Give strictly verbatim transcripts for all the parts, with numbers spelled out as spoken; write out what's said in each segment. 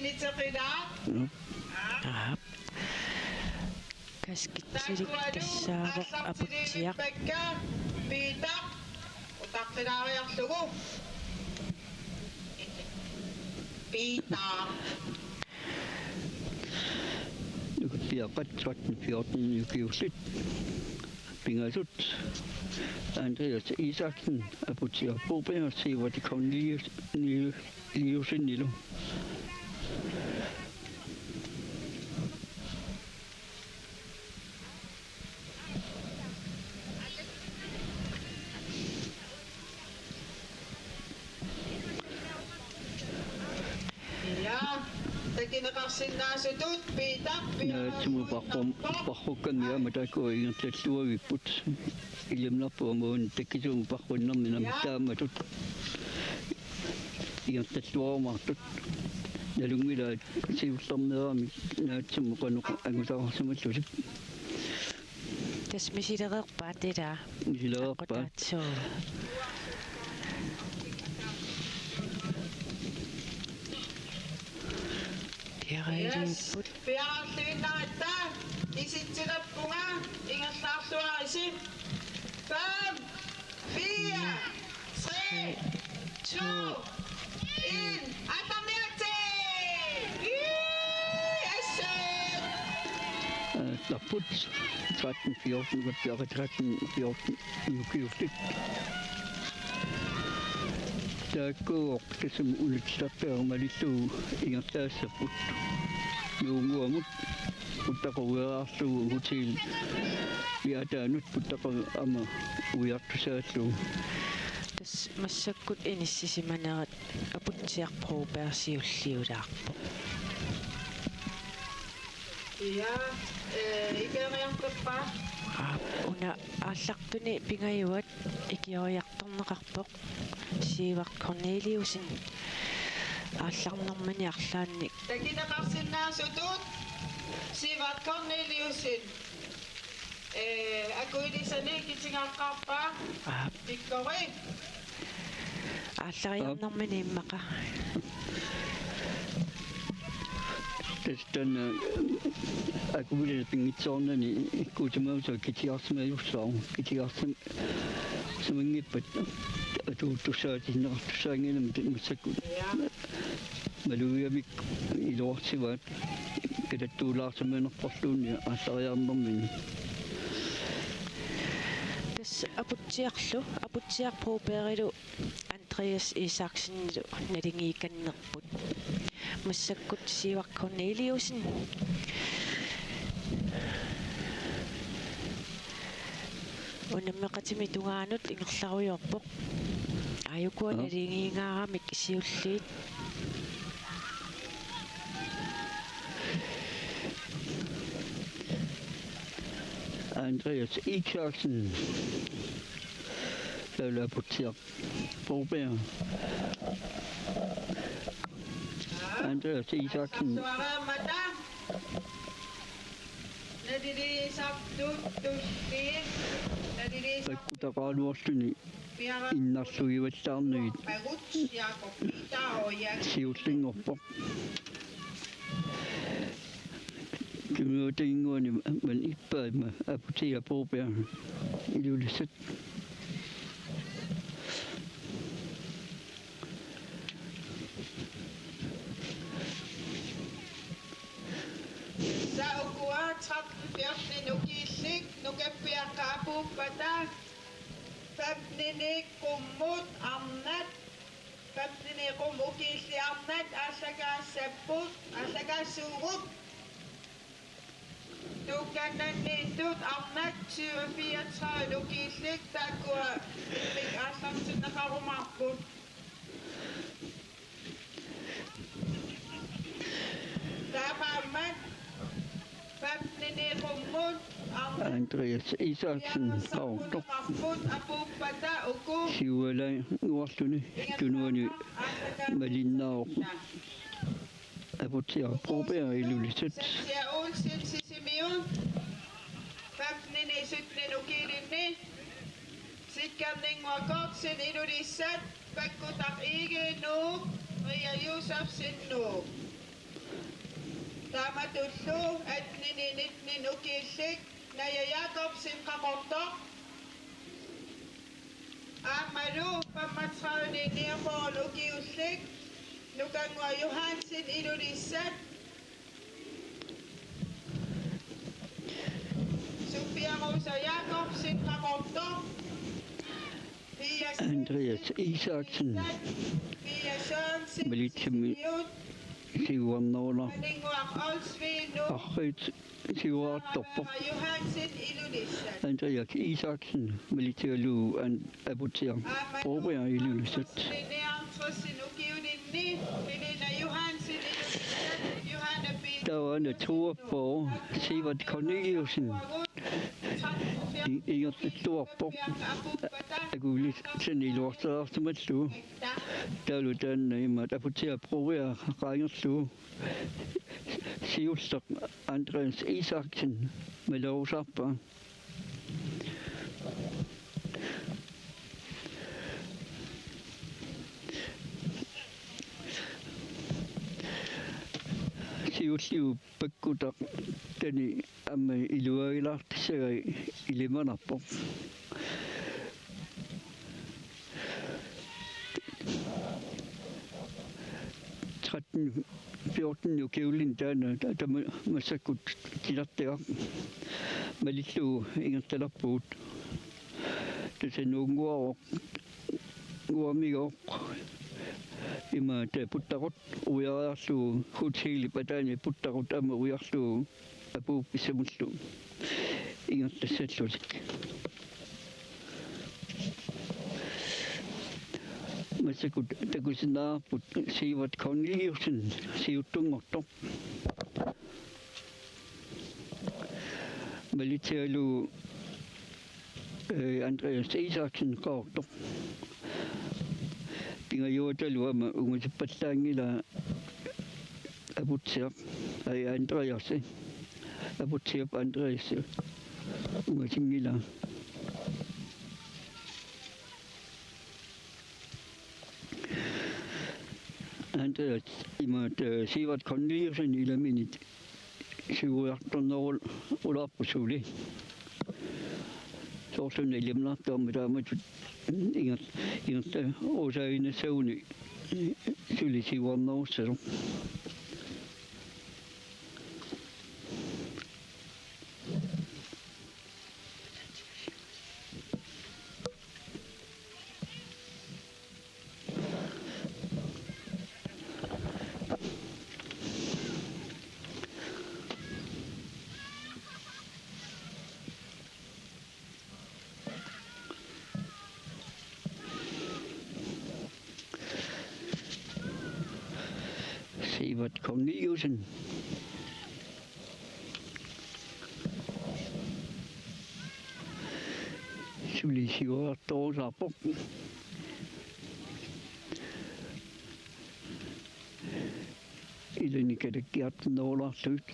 Nitseqilaaq. Aap. Kaskitsilik tassaavoq Aputsiaq. Peter. Utaqqilaareerlugu. Peter. Piaqat tretten fjorten ukiullit. Pingasut Andreas Isaksen, Aputsiaq Broberg, Sivert Cornelius, Ni-, Nielsen, Nilo. Ja, takineqarsinnaasutut Piitaq. Naatsumut parrum-, parrukkamik aamma taakku ingerlalluavipput. Ilimanarpoq aamma una takisuumik parrunnermi nammineq taamatut ingerlalluarumaartut. Nalunngilaat siullermeeramik naatsumut qanoq angusaqarsimallutik. Tassa misilereerpaat ilaa. Misilereerpaat. Aqqutaatsu. Piareeriipput. Piareerluinnaratta isitsilerpunga ingerlaarluarisi. Fem, fire, tre, to, en. Atarniarti! Ii, assut! Aallarput tretten fjorten, ukiukkut tretten fjorten, ukiullit. Taakkuuvoq tassami unitsittartaga malillugu ingerlaassapput. Nuunnguamut uttaqquaarlugu hotel Viataanut uttaqquaq aamma uiartusaallugu. Tassa massakkut inissisimanerat Aputsiaq Broberg siulliulaarpoq. Ja, eh, ikioriartorpa? Aap, una aallartuni pingajuat ikioriartorneqarpoq. Sivert Corneliussen aallarnermini arlaannik. Takineqarsinnaasutut Sivert Corneliussen. Eh, akuilisani kitigaqqaarpa? Aap. Pikkori. Aallariarnermini immaqa. Tassa taanna akuilini pinngitsoornani ikkuusimasup kitigarsimajussaaq, kitigarsim-, simanngippat atuuttussaatinneqartussaanngilaq massakkut. Malugigamik iluarsivaat katattuulaarsimanerparluunniit aallariarnermini. Tassa Aputsiarlu, Aputsiaq Brobergilu Andreas Isaksenilu naligiikannerput. Massakkut Sivert Corneliussen unammeqatimik tungaanut ingerlarujoorpoq. Aajukua naligiigaaramik siulliit. Andreas Isaksen. Taavalu Aputsiaq Broberg. Andreas Isaksen. Pakkutaqaraluarluni innarlugivallaarnagit siullinngorpoq. Kimiuutiginnguani man ippaat Aputsiaq Broberg Ilulissat. Tassa ukua tretten fjorten ukiullit nukappiaqqat apuuppata femteninik qummut arnat, femteninik qummut ukiullit arnat aallakaassapput, aallakaassuugut. Tuukannanniittut arnat tyve fireogtredive ukiullit taakkua immikkut aallartinneqarumaarput. Taamaammat femteninik qummut arnat Andreas Isaksen, Qaqortoq. Apuuppata uku siualaannguarluni tunuani malinnaavoq. Aputsiaq Broberg Ilulissat. Sassia Olsen Sisimiut. Femteninik sytten ukiulinni. Sikkerninnguaq Kortsen Ilulissat. Pakkutaq Egede Nuuk. Ria Josefsen Nuuk. Taamatullu atteninit nitten ukiullit Naja Jakobsen Qaqortoq. Aammalu femogtredive niogfyrre ukiullit Nukannguaq Johansen Ilulissat. Sofia Rosa Jakobsen Qaqortoq. Pia Andreas Isaksen. Pia Sørensen. Malitimi Sisimiut. Siuarnerular. Malannguaq Olsvig Nuuk. Arriit siuartorpoq. Johansen Ilulissat. Andreas Isaksen, Malitsialu an-, Aputsiaq. Aammalu Broberg Ilulissat. Lene Andresen ukiulinni, Helena Johansen Ilulissat, Johanna P. Taava una toogfyrre, Sivert Corneliussen. I-, ingerlalluarpoq. Akuulissanik iluarseriarsimallugu. Taavalu taanna imaat Aputsiaq Broberg qaangerlugu. Siulleq Andreas Isaksen malerusaarpaa. Siulliup pakkutaq taanna aamma iluagilaartissagai ilimanarpoq. Tretten, fjorten ukiulinni taanna ta-, tama massakkut titartagaq malillugu ingerlalerpugut. Tassa nuunnguaroq, nuunnguamigooq imaat puttaqut uiariarlugu, hotelip ataani puttaqut aamma uiarlugu apuuppissamullu ingerlassallutik. Massakkut takusinnaavarput Sivert Corneliussen siuttunngortoq. Malitsialu, eh, Andreas Isaksen Qaqortoq. Pingajuatalu aamma ungusippallaanngilaa Aputsiaq, ai, Andreas. Aputsiap Andreas ungasinngilaa. Andreas imaat, eh, Sivert Corneliussen ilaminit siuariartornerulaarpoq suli. Soorluna ilimanartoq aamma taamatut inger-, ingerla-, osaaginassaguni suli siuarnerussasoq. Sivert Corneliussen. Suli siuariartorusaarpoq. Ilani kalakkiartornerulaarlugit.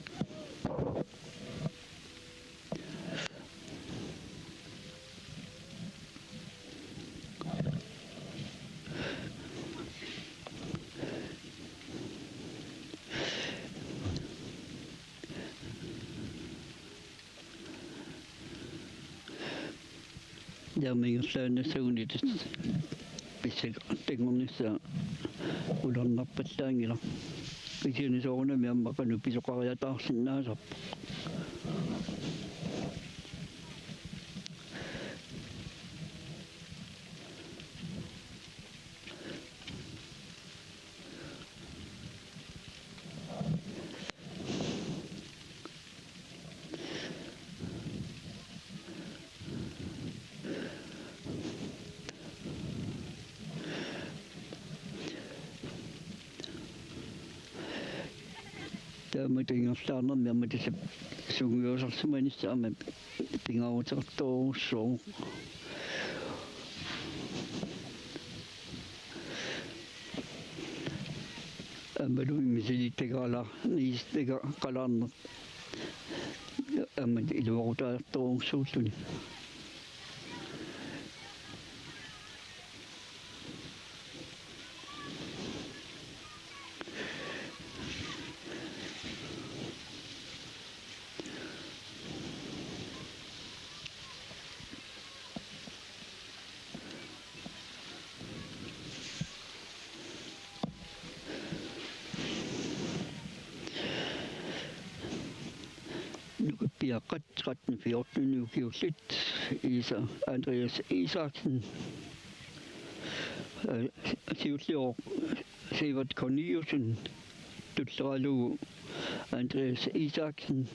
Taama ingerlaannassaguni tassa pissaqartanngornissaa qularnarpallaanngilaq. Kisianni soorunami aamma qanoq pisoqariataarsinnaasarpoq. Taama ingerlaarnermi aamma tassa sungiusarsimanissaq aamma pingaaruteqartorujussuuvoq. Aammalu misilittagaqala-, misilittagaqalaarneq aamma iluaqutaajartorujussuulluni. Piaqqat tretten fjorten ukiullit Isa-, Andreas Isaksen, eh, siulliuvoq Sivert Corneliussen, tulleralugu Andreas Isaksen,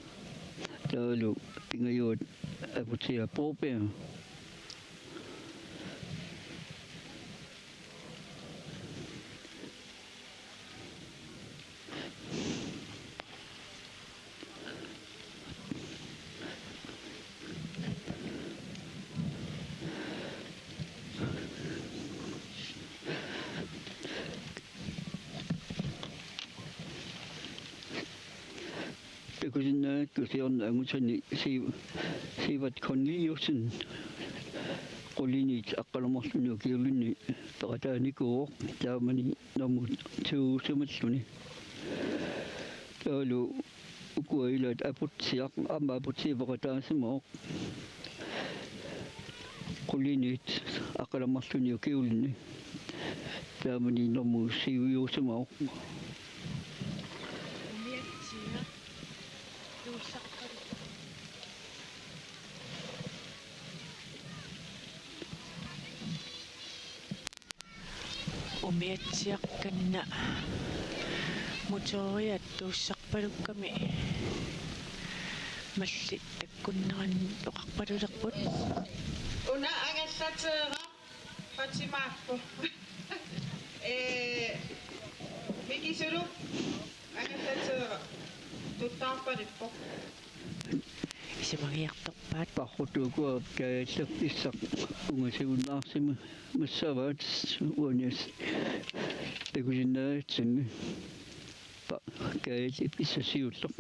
taavalu pingajuat Aputia Broberg. Takusinnaavakka siorna angusani Siv-, Sivert Corneliussen quliniit aqqaneq-marlunni ukiulinni peqataanikuuvoq, taamani nummer to-usimalluni. Taavalu ukua ilaat Aputsiaq, aamma Aputsiaq peqataasimavoq quliniit aqqaneq-marlunni ukiulinni, taamani nummer syv-usimavoq. Umiatsiaq tuussarpaluk. Umiatsiaq kanna motoriat tuussarpalukkami mallit takkunneranni oqarpalulerput. Una angallateeraq Fatimaappoq. Ee, Mikisuluk angallateeraq tuttaarpalippoq. Isumagiartorpaat. Parrutooq ukua kaajallerpissaq ungasiunnaarsimassavaat, uanias takusinnaagatsigit. Pa-, kaajallerpissaq siulleq.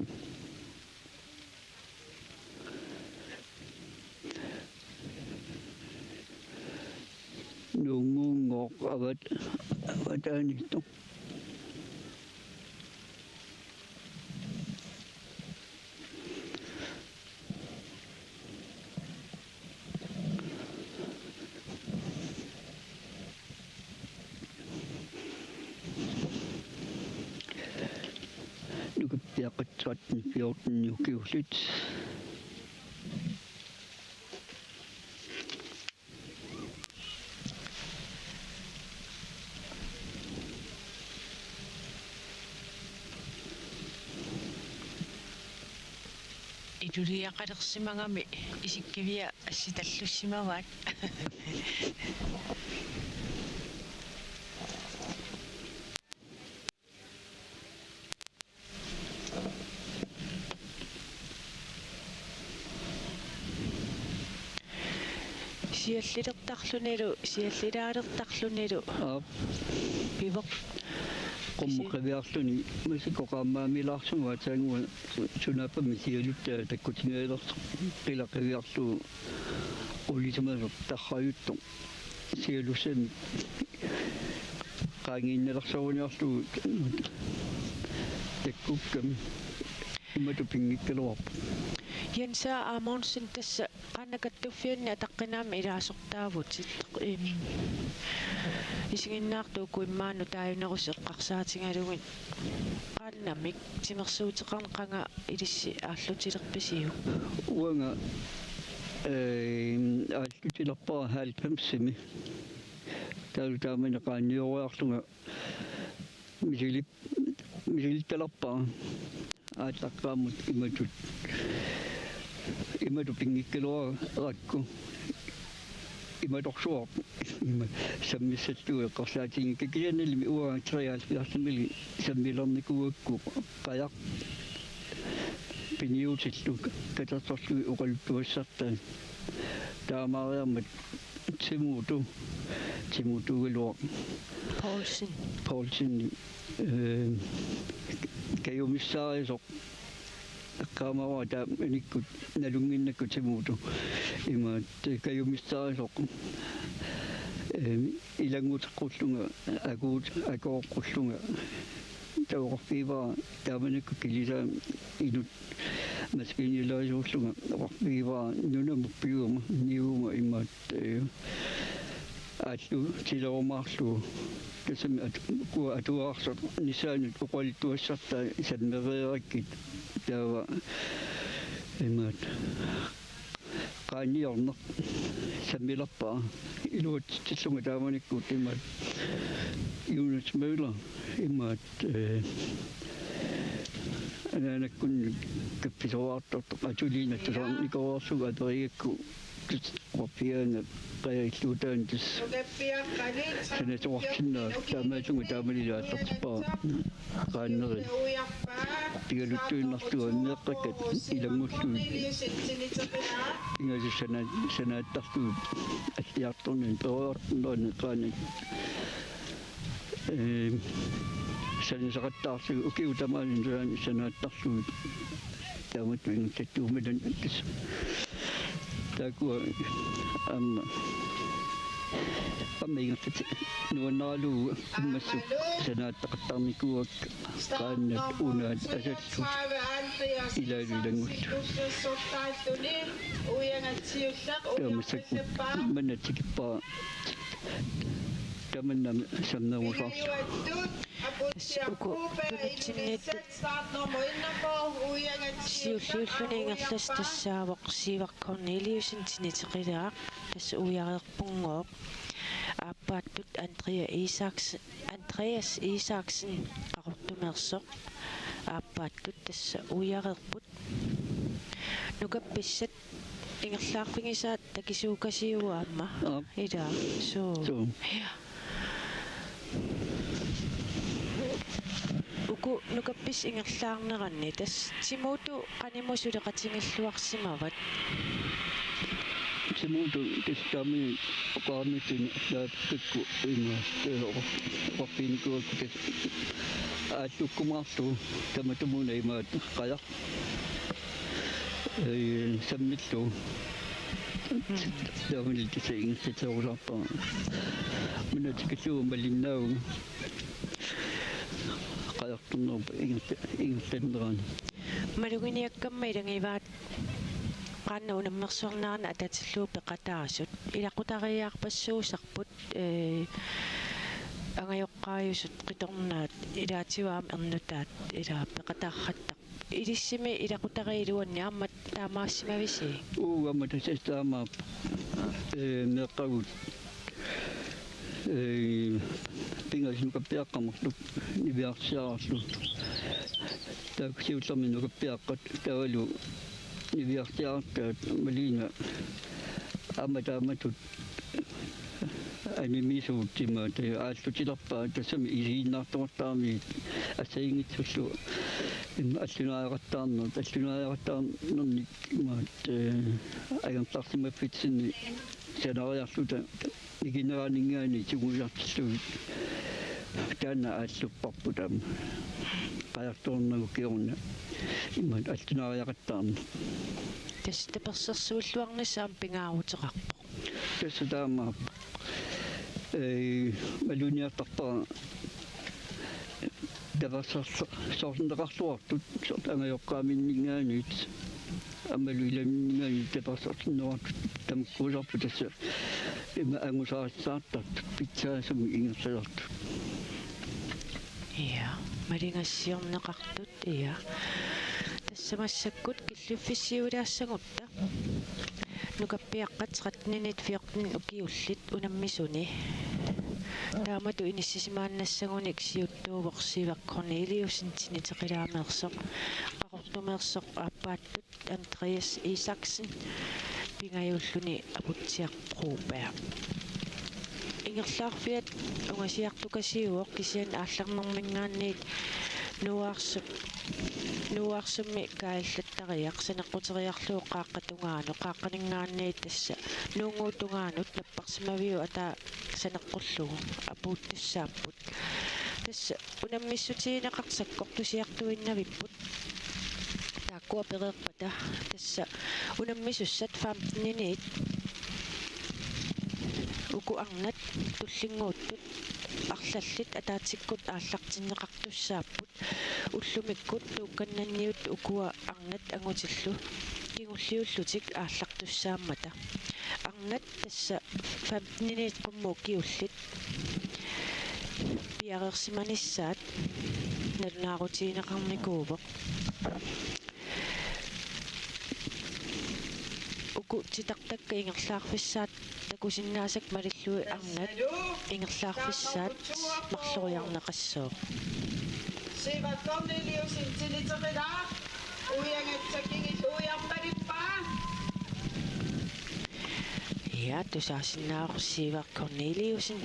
Nuunguunngooq avat-, avataaniittoq. Nukappiaqqat tretten fjorten ukiullit. Iluliaqalersimagami isikkivia assitallussimavaat. Siallilertarlunilu, siallilaalertarlunilu. Aap. Pivoq. Qummut qiviarluni masikkoqaammaamilaarsugu ataanngua sunaappami sialuttaa takkutinngilersoq, qilaq qiviarlugu ulisimasoq tarrajuttoq. Sialussamik qaangiinnalersoruniarlugu takkukkami imatut pinngikkaluarpoq. Jens Amundsen, tassa qaannat kattuffianni ataqqinaammik ilaasortaavutit. Im, isiginnaartut uku immaqa nutaajunerusoq eqqarsaatigalugit. Qaannamik timersuuteqarneq qanga ilissi aallutilerpisiuk? Uanga, ee, aallutilerpara halvfemsimi. Taavalu taamani qaannioriarlunga misilip-, misilittalerpara aallaqqaammut imatut, imatut pinngikkaluarakku. Imatorsuaq, ima sammissallugu eqqarsaatiginngikkiga, kisiannili uanga treoghalvfjerdsimili sammilernikuugakku qajaq piniutillu katersorlugit oqaluttuassartai. Taamaariarmat Timutu, Timutuugaluaq Poulsen. Poulsen, ee, kajumissaarisoq. Eqqaamavara taamanikkut nalunnginnakku Timutu. Imaat kajumissaarisoq, ee, ilannguteqqullunga, akuut-, akooqqullunga. Taava oqarfigaara taamanikkut kilisaat inut maskiinilerisuullunga, oqarfigaara nunamut piguma, niuguma imaat, ee, aallutilerumaarlugu. Tassami at-, ukua atuarsoq nisaanut oqaluttuassartai sammereerakkit. Taava Imaat. Qaaniorneq sammilerpara iluatsitsillunga taamanikkut imaat. Jonas Møller imaat, eh, anaanakkunni kaffisoraartortoq atuliinattusaarnikuuarlugu aperigakku tus-, oqarfigaanga qajailluutaanut tassa sanasoqarsinnaavoq taamaallunga taamanilu aallartippara qaanneri pigaluttuinnarlugu meeqqakkat ilanngullugit pingasut sana-, sanaattarlugit alliartornani peroriartornerani qaanani, eh, sanaseqattaarlugit ukiut tamaasa sana-, sanaattarlugit taamatut ingerlattuummata tassa. Taakkua aamma, aamma ingerlatit nuannaralugu immassuk sanaattaqattaarnikuuakka qaannat unaat asalluni ilaalu ilanngullugu. Taava massakkut manna tikippara tamanna sammerusaarlugu. Tassa uku tunitsinniittut siulliulluni ingerlasoq tassaavoq Sivert Korneliussen, Tiniteqilaaq, tassa uiareerpunngooq. Aappaattut Andrea Isaksen, Andreas Isaksen, Qaqortumeersoq. Aappaattut tassa uiareerput. Nukappissat ingerlaarfigisaat takisuukasiuvoq aamma. Aap. Ilaa, suu. Suu. Ja. Uku nukappissat ingerlaarneranni tassa Timutu qanimut suleqatigilluarsimavat? Timutu tassa taamani oqarnittuni naapikkakku imaat, eh, oqar-, oqarfiginikuuakka tassa aallukkumaarlugu tamatumuuna imaat qajaq Ee, sammillugu. Taamani tassa ingerlaterusaarpara. Manna tikillugu malinnaavugut. Qajartornerup ingerla-, ingerlannerani. Maluginiakkamma ilagivaat qaannat unammersuarneranni atatillugu peqataasut. Ilaqutariiaarpassuusarput, ee, angajoqqaajusut qitornaat ilaatigut aamma ernutaat ilaa peqataarrattarput. Ilissimi ilaqutariit iluanni aamma taamaassimavisi? Uu, aamma tassa taamaappoq. Ee, meeqqagut. Ee, pingasut nukappiaqqat marluk niviarsiararlutik. Taakku siullermik nukappiaqqat taavalu niviarsiarartaat Malina aamma taamatut animisuutima, taava aallutilerpaa tassami isiginnaartoqattaarnermik assigiinngitsullu. Imma allunaareqattaarner-, allunaareqattaarnernik imaat, ee, angerlarsimaffitsinni sanariarluta ikineraninngaanniit sungiusartillugit. Taanna aallupparput aamma. Qajartornagu kingorna imaat allunaariaqattaarneq. Tassa tapersersuilluarnissaq aamma pingaaruteqarpoq. Tassa taamaappoq. Ee, maluginiartarpara tapersersorneqarluartut soorlu angajoqqaaminninngaanniit aammalu ilaminninngaanniit tapersersorneqartut tamakkuusarput tassa ima angusaqattaartartut pitsaasumik ingerlalertut. Ja, maligassiorneqartut, ja. Tassa massakkut killiffissiuilaassagutta. Nukappiaqqat tretten-init fjorten ukiullit unammisuni. Taamatut inissisimaannassagunik siuttuuvoq Sivert Korneliussen, Tiniteqilaameersoq, Qaqortumeersoq, aappaattut Andreas Isaksen, pingajuulluni Aputsiaq Broberg. Ingerlaarfiat ungasiartukasiuvoq, kisianni aallarnerminngaanniit nuuarsu-, nuuarsummi kaajallattariaq saneqquteriarlugu qaaqqat tungaanut, qaaqqaninngaanniit tassa nuunnguup tungaanut napparsimaviup ataa saneqqullugu apuuttussaapput. Tassa unammissutigineqartoq sakkortusiartuinnavipput. Taakkua pereerpata tassa unammisussat femten-init uku arnat tullinnguuttut arlallit ataatsikkut aallartinneqartussaapput. Ullumikkut tuukkannanniut ukua arnat angutillu kingulliullutik aallartussaammata. Arnat tassa femten-init qummut ukiullit piareersimanissaat nalunaarutigineqarnikuuvoq. Uku titartakka ingerlaarfissaat takusinnaasakka malillugit arnat ingerlaarfissaat marloriarneqassooq. Sivert Corneliussen tiniteqilaaq, uiangatsakingil uiarpalippaa. Ja, tusaasinnaavoq Sivert Corneliussen.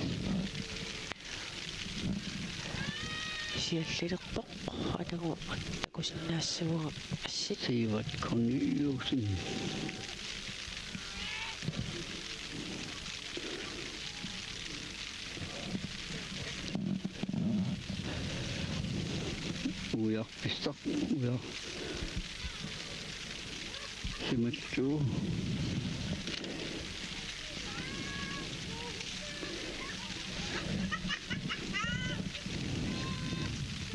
Siallilerpoq, atagu takusinnaassavunga assit. Sivert Corneliussen. Uiarfissaq, uiar-. Simattu.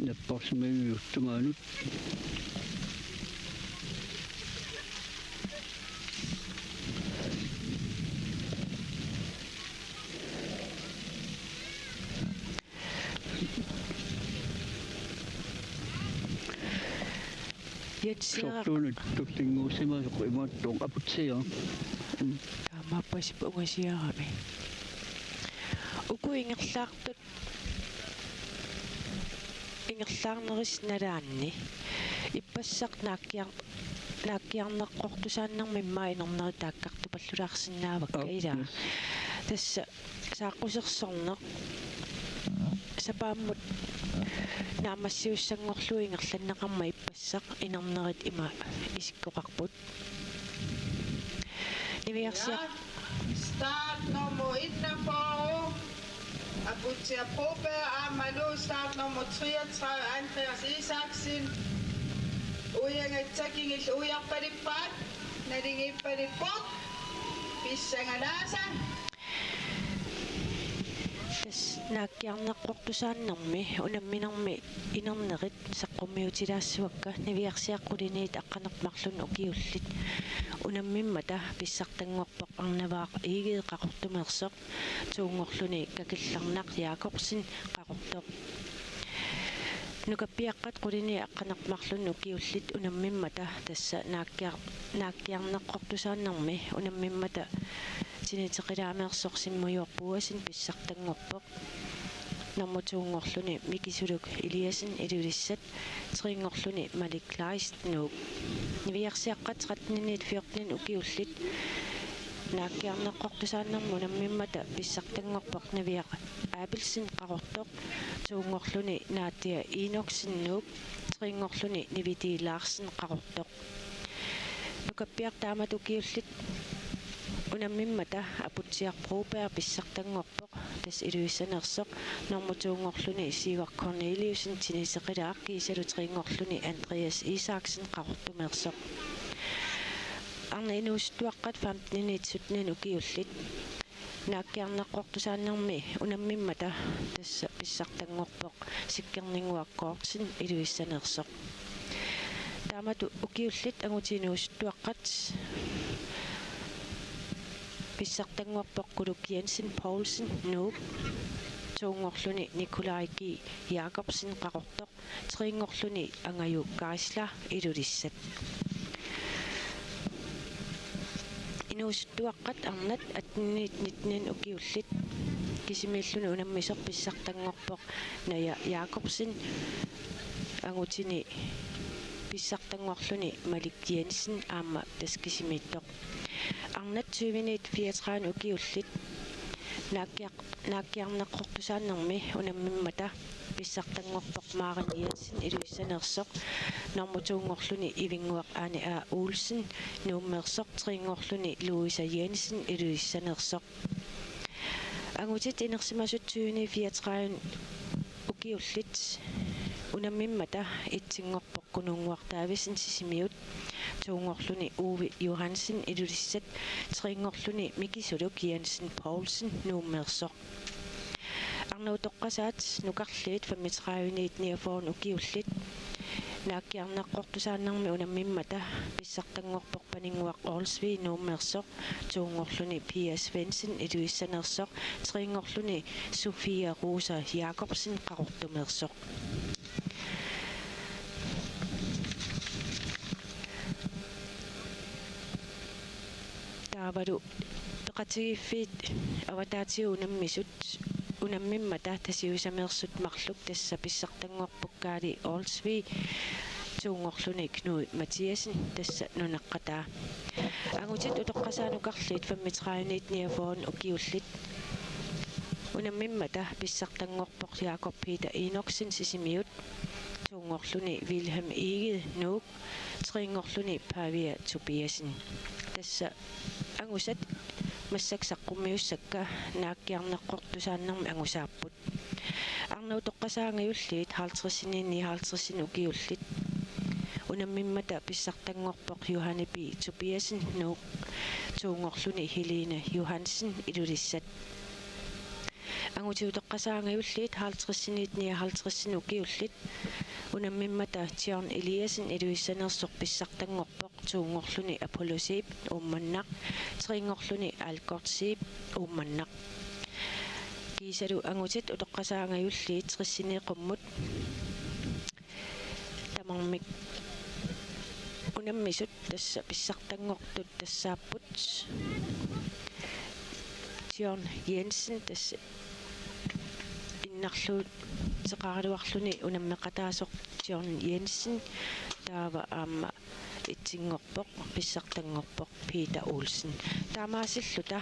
Napparsimmaviup tungaanut. Jensiaq. Sortuunut tullinnguusimasoq imaattoq aputsiaq. Taamaappoq ungasiarami. Uku ingerlaartut ingerlaarnerisa nalaanni ippassaq naakkiar-, naakkiarneqqortusaannarmi immaqa inernerit taakkartupallulaarsinnaavakka. Aap, ilaa. Yes. Tassa saaqqusersorneq sapaammut naammassiussanngorlugu ingerlanneqarmat ippassaq inernerit ima isikkoqarput. Niviarsiaq. Ja, start nummer enogfyrre. Aputsiaq Broberg aammalu start nummer treogtredive, Andreas Isaksen. Uiangatsakingil uiarpalippaat, nalingiippalipput, pissanganaasa. Tassa naakkiarneqqortusaannarmi unamminermi inernerit saqqummiutilaassavakka. Niviarsiaq quliniit aqqaneq-marlunnik ukiullit unammimmata pissartanngorpoq Arnavaaq Egede Qaqortumeersoq, toonngorluni Kakillarnaq Jakobsen Qaqortoq. Nukappiaqqat quliniit aqqaneq-marlunnik ukiullit unammimmata tassa naakkiar-, naakkiarneqqortusaannarmi unammimmata tiniteqilaameersoq Simmujoor Boasen pissartanngorpoq. Nummer to-nngorluni Mikisuluk Eliassen Ilulissat, tre-nngorluni Malik Kleist Nuuk. Niviarsiaqqat tretten-iniit fjorten-init ukiullit naakkiarneqqortusaannarmi unammimmata pissartanngorpoq Niviaq Abelsen Qaqortoq, to-nngorluni Nadia Enoksen Nuuk, tre-nngorluni Niviti Larsen Qaqortoq. Nukappiaq taamatut ukiullit unammimmata Aputsiaq Broberg pissartanngorpoq, tassa Ilulissaniitsoq, nummer to-nngorluni Sivert Corneliussen tiniteqilaaq kiisalu tre-nngorluni Andreas Isaksen Qaqortumeersoq. Arnat inuusuttuaqqat femten-iniit sytten-init ukiullit naakkiarneqqortusaannarmi unammimmata tassa pissartanngorpoq Sikkerninnguaq Kortsen Ilulissaniitsoq. Taamatut ukiullit angutit inuusuttuaqqat pissartanngorpoq Kuluk Jensen Poulsen Nuuk, to-nngorluni Nikolaj G. Jakobsen Qaqortoq, tre-nngorluni Angaju Geisler Ilulissat. Inuusuttuaqqat arnat atten-iniit nitten-init ukiullit kisimiilluni unammisoq pissartanngorpoq Naja Jakobsen, angutini pissartanngorluni Malik Jensen aamma tassa kisimiittoq. Arnat tyve-niit fireogtredive-nit ukiullit naakkiar-, naakkiarneqqortusaannarmi unammimmata pissartanngorpoq Maren Jensen Ilulissaniitsoq, nummer to-nngorluni Ivinnguaq Ane A. Olsen Nuummiitsoq, tre-nngorluni Louise Jensen Ilulissaniitsoq. Angutit inersimasut tyve-niit fireogtredive-nit ukiullit unammimmata et-nngorpoq Kununnguaq Davidsen Sisimiut, to-nngorluni Ove Johansen Ilulissat, tre-nngorluni Mikisuluk Jensen Poulsen Nuummiitsoq. Arnat utoqqasaat nukarliit femogtredive-niit niogfyrre-nit ukiullit naakkiarneqqortusaannarmi unammimmata pissartanngorpoq Paninnguaq Olsvig Nuummiitsoq, to-nngorluni Pia Svendsen Ilulissaniitsoq, tre-nngorluni Sofia Rosa Jakobsen Qaqortumiitsoq. Taavalu peqatigiiffiit avataatigut unammisut, unammimmata Tasiusameersut marluk, tassa pissartanngorput Kaali Olsvig, tuunngorluni Knud Mathiassen, tassa nunaqqataa. Angutit utoqqasaanukarliit femogtredive-niit niogfyrre ukiullit, unammimmata pissartanngorpoq Jakob Peter Enoksen, Sisimiut, tuunngorluni Vilhelm Egede, Nuuk, trinngorluni Pavia Tobiassen. Tassa angusat massakkut saqqummiussakka naakkiarneqqortusaannarmik angusaapput. Arnat utoqqasaat angajulliit halvtredsiniit nioghalvtredsinik ukiullit, unammimmata pissartanngorpoq Johanne B. Tobiassen, Nuuk, tuunngorluni Helene Johansen, Ilulissat. Angutit utoqqasaat angajulliit halvtredsiniit nioghalvtredsinik ukiullit, unammimmata John Eliassen, Ilulissaneersoq, pissartanngorpoq, tuunngorluni Apollo Zeeb, Uummannaq, trinngorluni Algoth Zeeb, Uummannaq. Kiisalu angutit utoqqasaat angajulliit tressini qummut tamarmik unammisut, tassa pissartanngortut tassaapput John Jensen, tassa innarluuteqaraluarluni unammeqataasoq John Jensen, taava aamma etsinngorpoq, pissartanngorpoq Peter Olsen. Taamaasilluta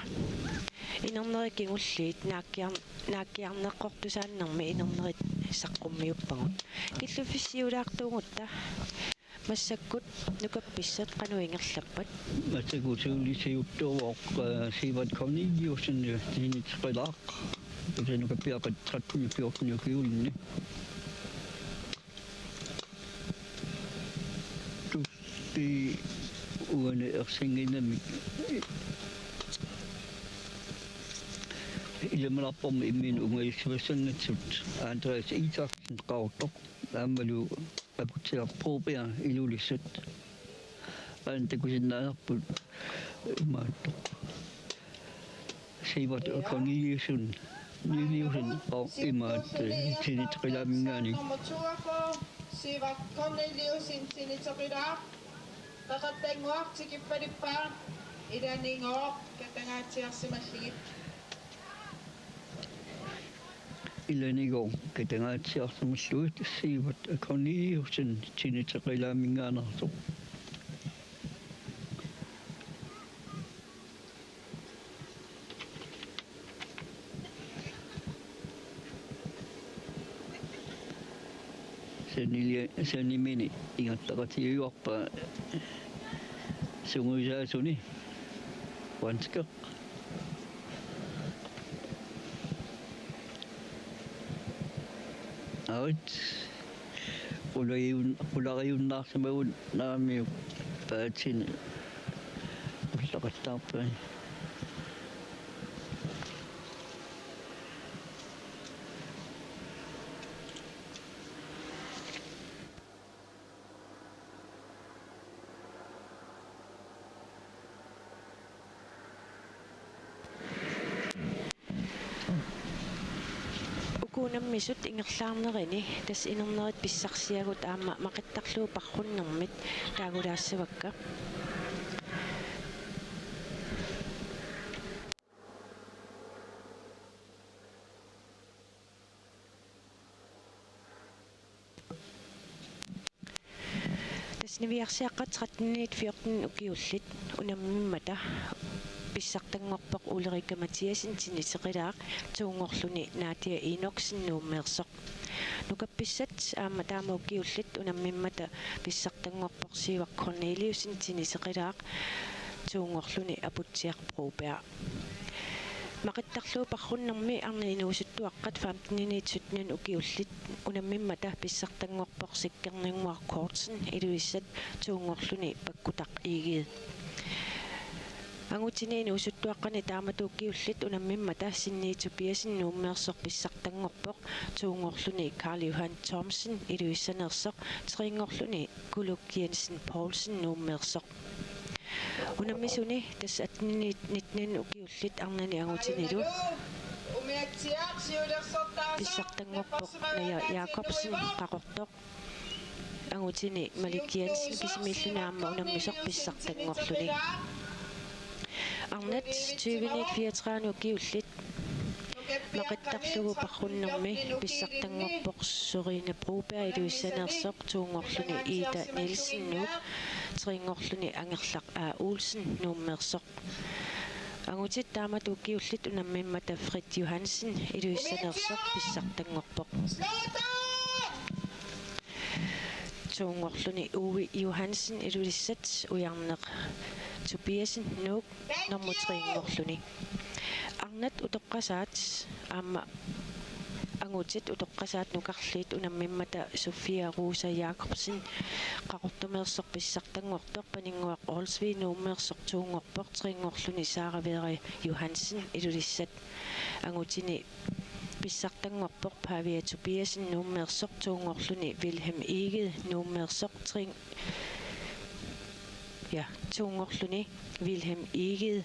inernerit kingulliit naakkiar-, naakkiarneqqortusaannarmik inernerit saqqummiuppagut. Killiffissiulaartuugutta massakkut nukappissat qanoq ingerlappat? Massakkut siulliusiuttuuvoq, eh, Sivert Corneliussen, eh, tiniteqilaaq. Tassa nukappiaqqat tretten fjorten ukiulinni. Tussi uani ersinginamik ilamilaarpormi imminnut ungajussivassanngitsut Andreas Isaksen Qaqortoq aammalu Aputsiaq Broberg Ilulissat. Aana takusinnaanerput imaattoq. Sivert Corneliussen, Corneliussen, og imaat, eh, tiniteqilaaminngaanniit. Nummer toogfyrre, Sivert Corneliussen, tiniteqilaaq. Qeqertannguaq tikippalippaa, ilanigooq katangaatsiarsimallugit. Ilanigooq katangaatsiarsimallugit, Sivert Corneliussen tiniteqilaaminngaanneersoq. Sanilia-, sanimini ingerlaqatigiuarpaa sungiusaasuni Wanskaq. Arit. Qulariun-, qulariunnaarsimagun naamiuk paatini ullaqattaarpai. Uku unammisut ingerlaarnerini tassa inernerit pissarsiagut aamma maqittarlugu parrunnermit taagulaassavakka. Tassa niviarsiaqqat tretteniit fjorten ukiullit unammimmata pissartanngorpoq Ulrika Mathiassen, tiniteqilaaq, tuunngorluni Nadia Enoksen, Nuummeersoq. Nukappissat aamma taama ukiullit unammimmata pissartanngorpoq Sivert Corneliussen, tiniteqilaaq, tuunngorluni Aputsiaq Broberg. Maqittarlugu parrunnermi arnat inuusuttuaqqat femteniniit sytten ukiullit unammimmata pissartanngorpoq Sikkernannguaq Kortsen, Ilulissat, tuunngorluni Pakkutaq Egede. Angutini inuusuttuaqqani taamatut ukiullit unammimmata Sinni Tobiassen, Nuummeersoq, pissartanngorpoq, tuunngorluni Karl Johan Thomsen, Ilulissaneersoq, trinngorluni Kuluk Jensen Poulsen, Nuummeersoq. Unammisuni tassa atteniniit nittenini ukiullit arnani angutinilu pissartanngorpoq Naja Jakobsen, Qaqortoq. Angutini Malik Jensen kisimiilluni aamma unammisoq pissartanngorluni. Arnat tyveniit fireogtredive ukiullit maqittarlugu parrunnermi pissartanngorpoq Sørine Broberg Ilulissaneersoq, toonngorluni Ida Nielsen, Nuuk, treenngorluni Angerlaq A. Olsen, Nuummeersoq. Angutit taamatut ukiullit unammimmata Fred Johansen Ilulissaneersoq pissartanngorpoq. Toonngorluni Uwe Johansen Ilulissat, Ujarneq Tobiassen, Nuuk, nummer treenngorluni. Arnat utoqqasaat aamma angutit utoqqasaat nukarliit unammimmata Sofia Rosa Jacobsen Qaqortumeersoq pissartanngortoq, Paninnguaq Olsvig Nuummeersoq toonngorpoq, treenngorluni Sara Vera Johansen Ilulissat. Angutini pissartanngorpoq Pavia Tobiassen Nuummeersoq, toonngorluni Vilhelm Egede Nuummeersoq, treen-, ja, toonngorluni Vilhelm Egede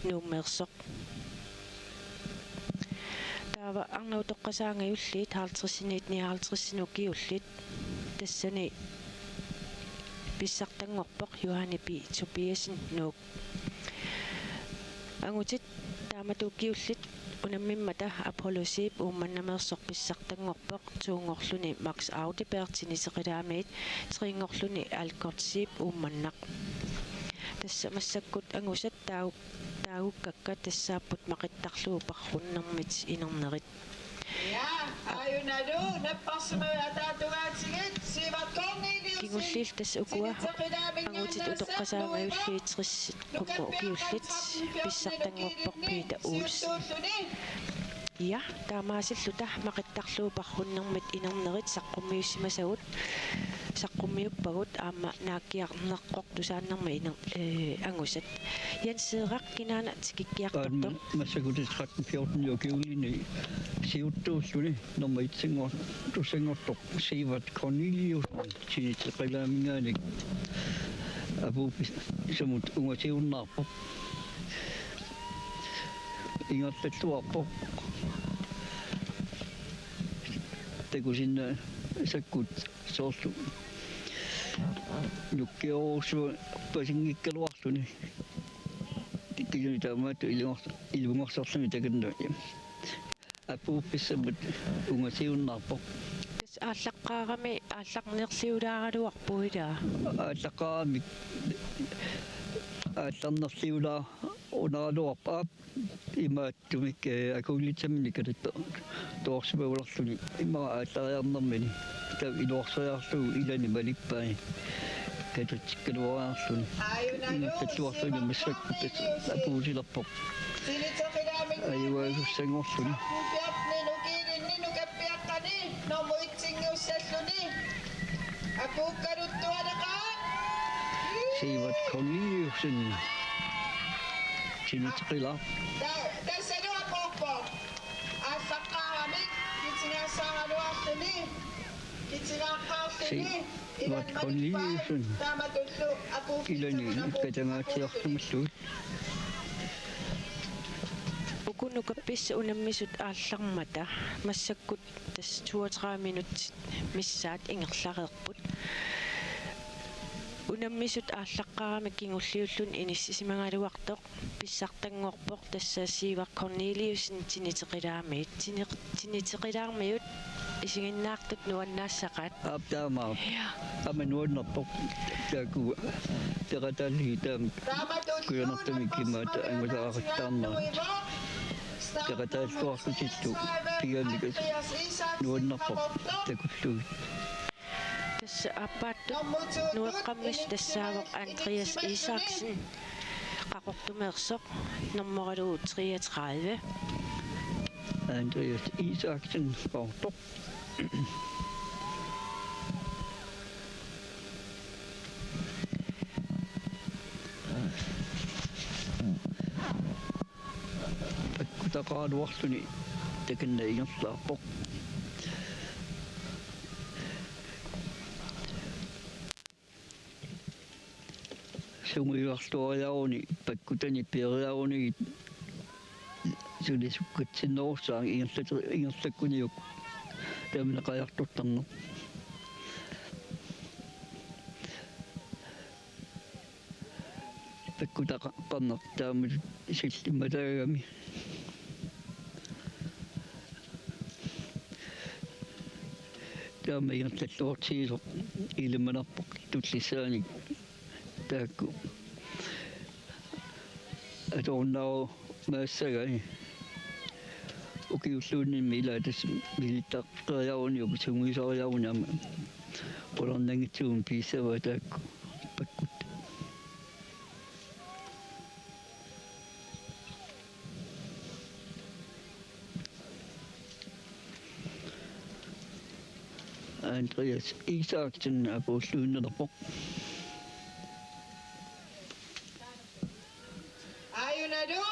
Nuummeersoq. Taava arnat utoqqasaat angajulliit halvtredsinit nioghalvtredsinit ukiullit, tassani pissartanngorpoq Johanne P. Tobiassen, Nuuk. Angutit taamatut ukiullit unammimmata Apollo Zeeb Uummannaameersoq pissartanngorpoq, toonngorluni Max Audeberg Tiniteqilaamiit, treenngorluni Algot Zeeb Uummannaq. Tassa massakkut angusat taau-, taagukkakka tassaapput maqittarlugu parrunnermit inernerit. Ja, ajunalu, napparsimavit ataatungaatigut, Sivert Corneliussen, kingulliit tassa ukua, Tiniteqilaaminngaanneersoq, angutit utoqqasaat angajulliit tressit qummut ukiullit, pissartanngorpoq Peter Olsen. Ja, taamaasilluta maqittarlugu parrunnermit inernerit saqqummiussimasagut, saqqummiuppagut aamma naakkiarneqqortusaannarmat iner-, ee, angusat. Jens Seerak, kinaana tikikkiartortoq? Aamma massakkut tretten fjorten ukiullini siuttuulluni nummer et-inngor-, -tussanngortoq Sivert Corneliussen Tiniteqilaaminngaanniit apuup-, -samut ungasiunnaarpoq. Ingerlalluarpoq. Takusinnaasakkut soorlu nukkiorsuarpasinngikkaluarluni. Kisianni taamaattoq ilungar-, ilungarsarluni takanna apuup-, -samut ungasiunnaarpoq. Tassa aallaqqaarami aallarnerliulaaraluarpoq, ilaa? Aallaqqaarami aallarnerliulaarunaraluarpoq, aap, imaattumik, ee, akuullitsaminnik katatto-, -toorsimavularluni immaqa aallariarnermini. Taava iluarsariarlugu ilani malippai. Katatsikkaluariarluni. Ingerlalluarluni massakkut apuusilerpoq. Ajugaasussanngorsuni. Sivert Corneliussen. Tiniteqilaaq. Ta-, tassalu apuuppoq. Aallaqqaaramik kitigaassaaraluarluni, kitigaaqqaarluni, Sivert Corneliussen. Taamatullu apuuffissat ilani katangaatsiartumallugit. Uku nukappissat unammisut aallarmata massakkut tassa toogtredive minutsit missaat ingerlareerput. Unammisut aallaqqaaramik kingulliulluni inissisimagaluartoq pissartanngorpoq tassa Sivert Corneliussen Tiniteqilaamiit. Tini-, Tiniteqilaarmiut isiginnaartut nuannaassaqaat. Aap, taamaappoq. Ja. Aamma nuannerpoq. Taakku peqataallutik taama kusanartumik imaattoq angusaqartaarnerat. Peqataalluarlutillu pigamik nuannerpoq takullugit. Tassa aappaattut nueqqammisut tassaavoq Andreas Isaksen, Qaqortumeersoq, nummer treogtredive. Andreas Isaksen, Qaqortoq. Pakkutaqaraluarluni takanna ingerlaarpoq. Sungiuarluariaruni pakkutanik piiariarunigit suli sukkatsinnerussaanga ingerlati-, ingerlakkuniuk taamani qajartortarneq. Pakkutaqarneq taamatut sillimmataagami. Taama ingerlalluartigisoq ilimanarpoq tullissaanik taakku. Atorunnaarumaassagaat ukiulluunniimmi, ila tassa milittariaruni, ukisungiusariaruni aamma qularnanngitsumik piissavaat taakku pakkut. Andreas Isaksen apuulluinnerpoq. Aajunalu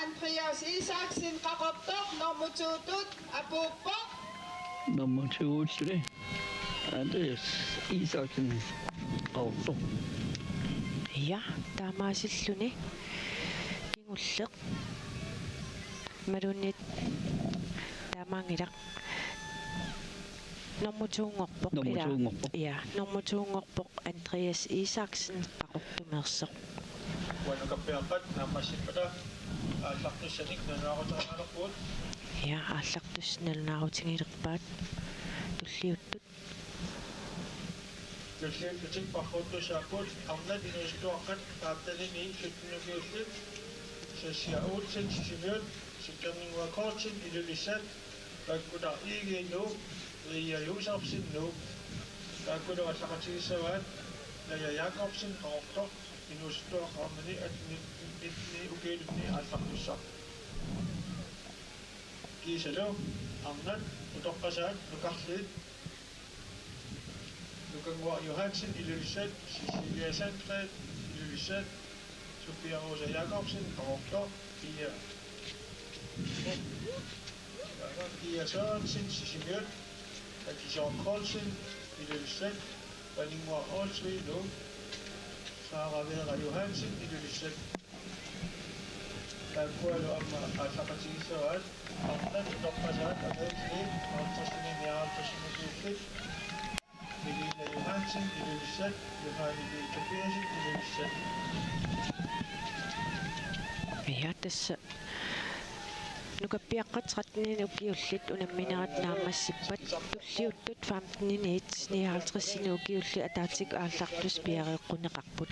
Andreas Isaksen Qaqortoq nummer to-tut apuuppoq. Nummer to-tut Andreas Isaksen Qaqortoq. Ja, taamaasilluni kingulleq. Imaluunniit taamaanngilaq. Nummer to-nngorpoq. Nummer ila. To-nngorpoq. Ja, nummer to-nngorpoq Andreas Isaksen Qaqortumeersoq. Uanga nukappiaqqat naammassippata aallartussanik nalunaaruteqarpugut. Ja, aallartussat nalunaarutigilerpaat tulliuttut. Tulliuttutik paarruttussaapput arnat inuusuttuaqqat femtenini sytten ukiullit, Sassia Olsen Sisimiut, Sikkerninnguaq Kortsen Ilulissat, Pakkutaq I G Nuuk, Ria Josefsen Nuuk. Taakkulu aallakatigissavaat Naja Jakobsen Qaqortoq, inuusuttuaqqat arnani attenit nittenit ukiulinni aallartussaq. Kiisalu arnat utoqqasaat nukarliit Nukannguaq Johansen Ilulissat, Cecilia Sandgreen Ilulissat, Sofia Rosa Jacobsen Qaqortoq, Pia, Pia Sørensen Sisimiut, Aki Søren Poulsen Ilulissat, Paninnguaq Olsvig Nuuk, Sara Vera Johansen Ilulissat. Taakkualu aamma aallakatigissavaat arnat utoqqasaat amerlli halvtredsinit nioghalvtredsinit ukiullit, Melina Johansen Ilulissat, Johanne P. Tobiassen Ilulissat. Ja, tassa nukappiaqqat trettenini ukiullit unamminerat naammassippat tulliuttut femteniniit nioghalvtredsinit ukiullit ataatsikkut aallartussat piareeqquneqarput.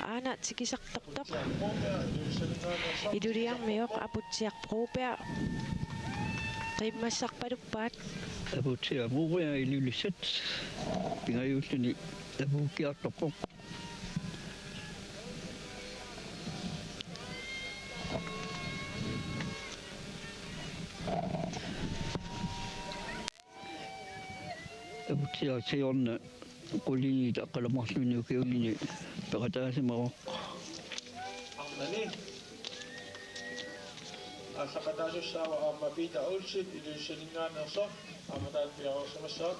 Aana tikisartortoq Ilulissarmioq Aputsiaq Broberg qiimmassarpaluppaat. Aputsiaq Broberg Ilulissat pingajuulluni apuukkiartorpoq. Aputsiaq Siorna qulingiluat aqqalumarlunni ukiulinni peqataasimavoq. Arnani aallaqataasussaavoq aamma Peter Olsen Ilulissaninngaanneersoq, aamma taanna piareersimassaaq.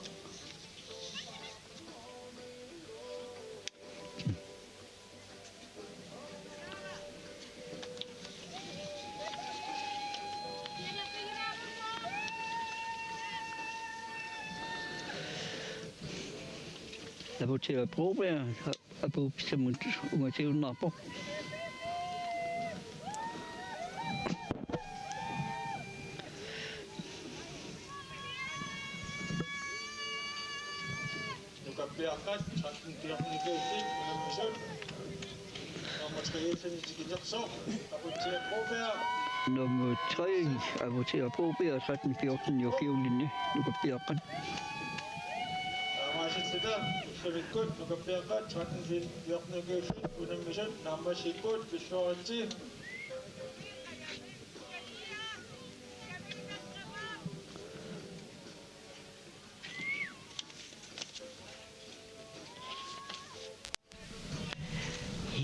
Aputsiaq Broberg apuup pissamut ungasiunnaarpoq. Nukappiaqqat tretten fjorten ukiullit unammisut nummer tre-ilinnut tikilersoq Aputsiaq Broberg. Nummer tre, Aputsiaq Broberg, tretten fjorten ukiulinni nukappiaqqat. Taamaasilluta ullumikkut nukappiaqqat tretten fjorten ukiullit unammisut naammassipput, pilluaritsi.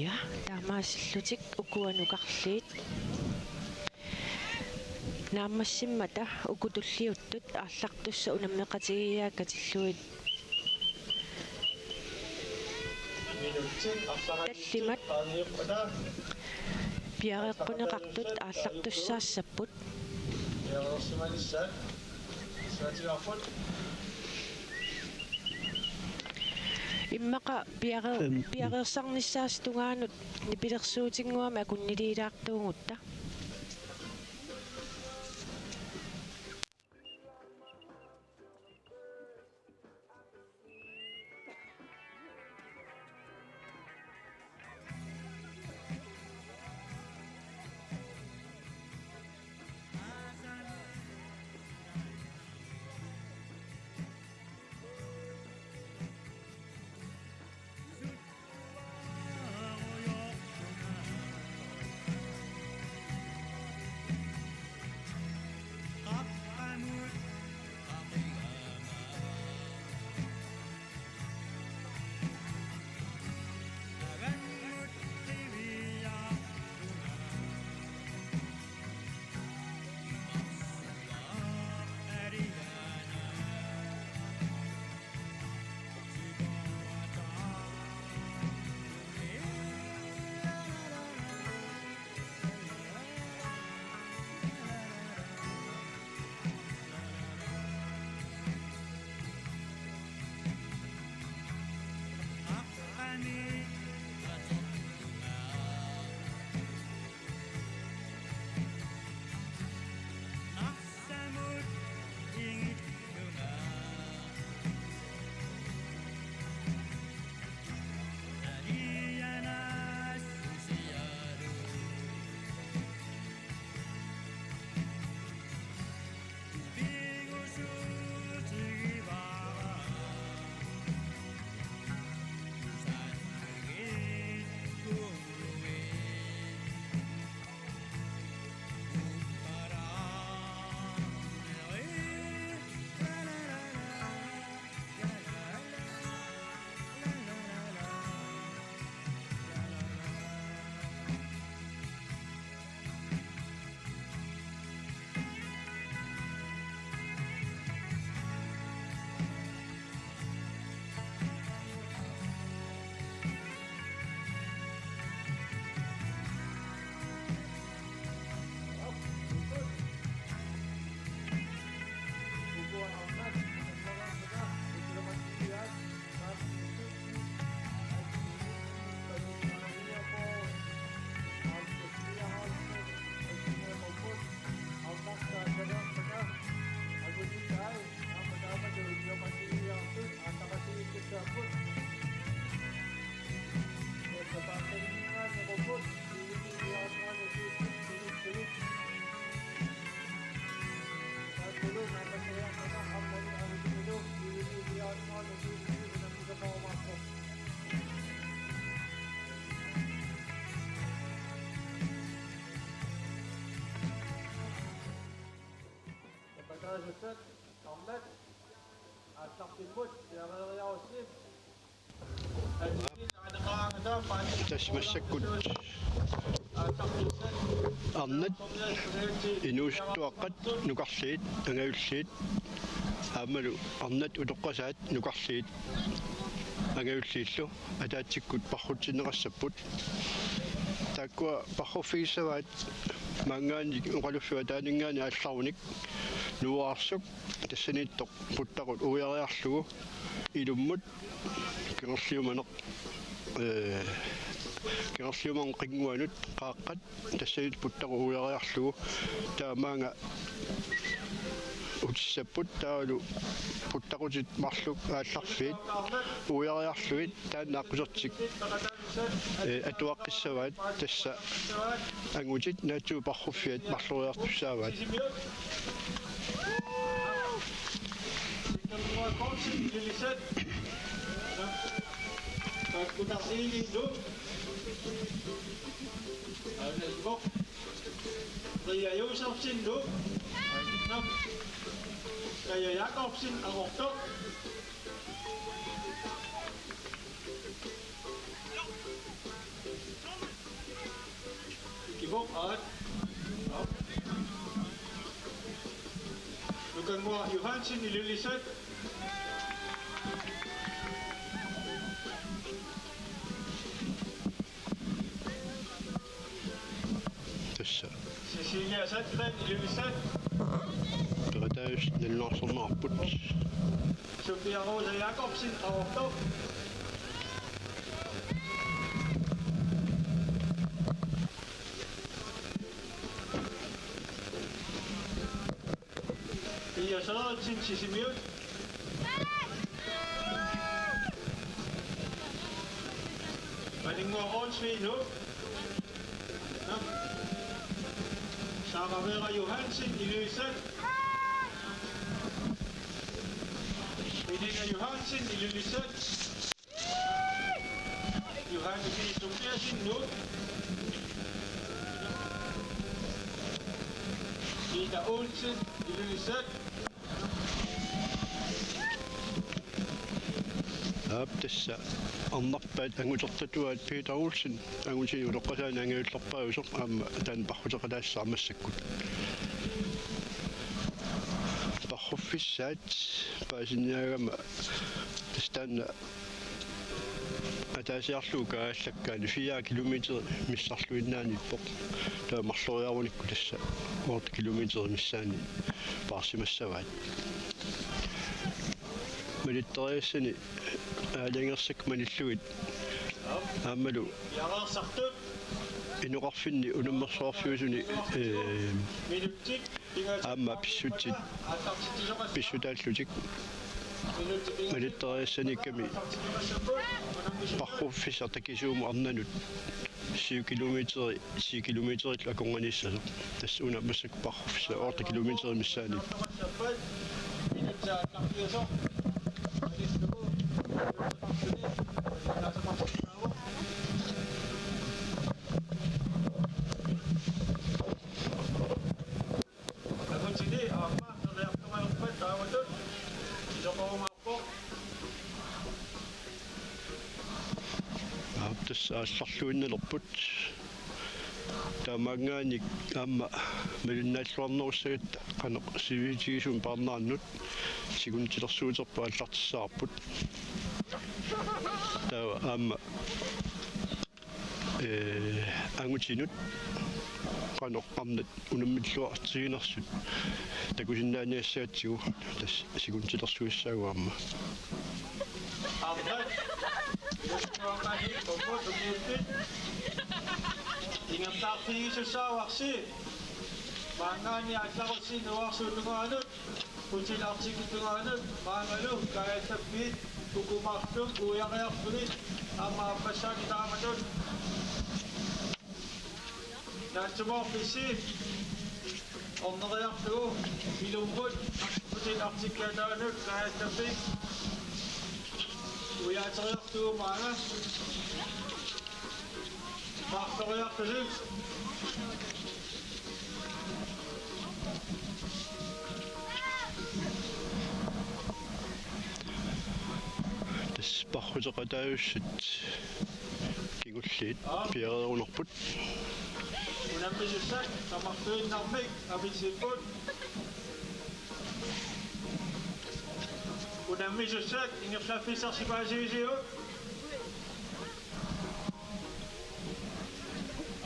Ja, taamaasillutik ukua nukarliit naammassimmata uku tulliuttut aallartussat unammeqatigiiaat katillugit tallimat piareeqquneqartut aallartussaassapput. Immaqa piare-, femten. Piareersarnissaasa tungaanut nipilersuutinnguamik akunniliilaartuugutta. Tapaataasussat arnat aallartimmut piareeriarussi. Tassa massakkut arnat inuusuttuaqqat nukarliit angajulliit aammalu arnat utoqqasaat nukarliit angajulliillu ataatsikkut parrutsinneqassapput. Taakkua parruffigissavaat maanngaanniit oqaluffik ataaninngaanniit aallarunik Nuuarsup tassaniittoq Puttaqut uiariarlugu ilummut Kangerliumaneq, ee, Kangerliumaneq qinnguanut qaaqqat tassaniittoq Puttaqut uiariarlugu taamaanga utissapput taavalu puttaqutit marluk aallarfiit uiariarlugit taanna aqqusertik, ee, atuaqqissavaat tassa angutit naatsukup parruffiat marloriartussaavaat. Ria Josefsen, Nuuk. Kaja Jakobsen, Qaqortoq. Ikimut, aat. Nukannguaq Johansen, Ilulissat. Tassa. Cecilia Sandgren, Ilulissat. Peqataasut nalunaarsorneqarput. Sofia Rosa Jakobsen, Qaqortoq. Pia Sørensen, Sisimiut. Paninnguaq Olsvig, Nuuk. Sara Vera Johansen, Ilulissat. Elina Johansen, Ilulissat. Johanne P. Tobiassen, Nuuk. Peter Olsen, Ilulissat. Aap, tassa arnarpaat angutertatuaat Peter Olsen, angutini utoqqasaani angajullerpaajusoq, aamma taanna parruteqataassaaq massakkut. Parruffissaat paasiniaagama tassa taanna ataasiarlugu kaajallakkaani fire kilometer missarluinnaaniippoq. Taava marloriarunikku tassa otte kilometer missaani paarsimassavaat. Malittoriassani aalajangersakka malillugit aammalu Piareersartut. Inoqarfinni unammersuarfiusuni, ee, Minutsit. Aamma pissutsit pissutaallutik malittoriassaniikkami parruffissaq takisuumut arnanut syv kilometeri, ti kilometerillu akornanniissasoq. Tassa una massakkut parruffissaq otte kilometeri missaani. Akutsini aamma neriartumalerpat taamatut isoqarumaarpoq. Aap, tassa aallarluinnalerput. Taamaanngaanik aamma malunnaalluarnerussagatta qanoq sivisutigisumik paarnerannut sikunitilersuuterput aallartissavarput. Taava aamma ee, angutinut qanoq arnat unammilluartiginersut takusinnaaniassagatsigu tassa sikunitilersuissaagut aamma. Arnat ilusinuaqaani uku tukiuppit ingerlaarfigisussaavarsi. Maanngaanniit aallarussi nuuarsuunnugaanut. Putin Arctic tungaanut maangalu kaajallappit uku marluk uiariarlugit aamma aappassaani taamatut. Naatsumik pissi orneriarlugu ilummut Putin Arctic-ip ataanut kaajallappit uiaateriarlugu maanga. Paarloriarlusi. Tassa parruteqataajussat kingulliit piareerunarput. Unammisussat tamarluinnarmik apitsipput. Unammisussat ingerlaffissarsi paasivisiuk?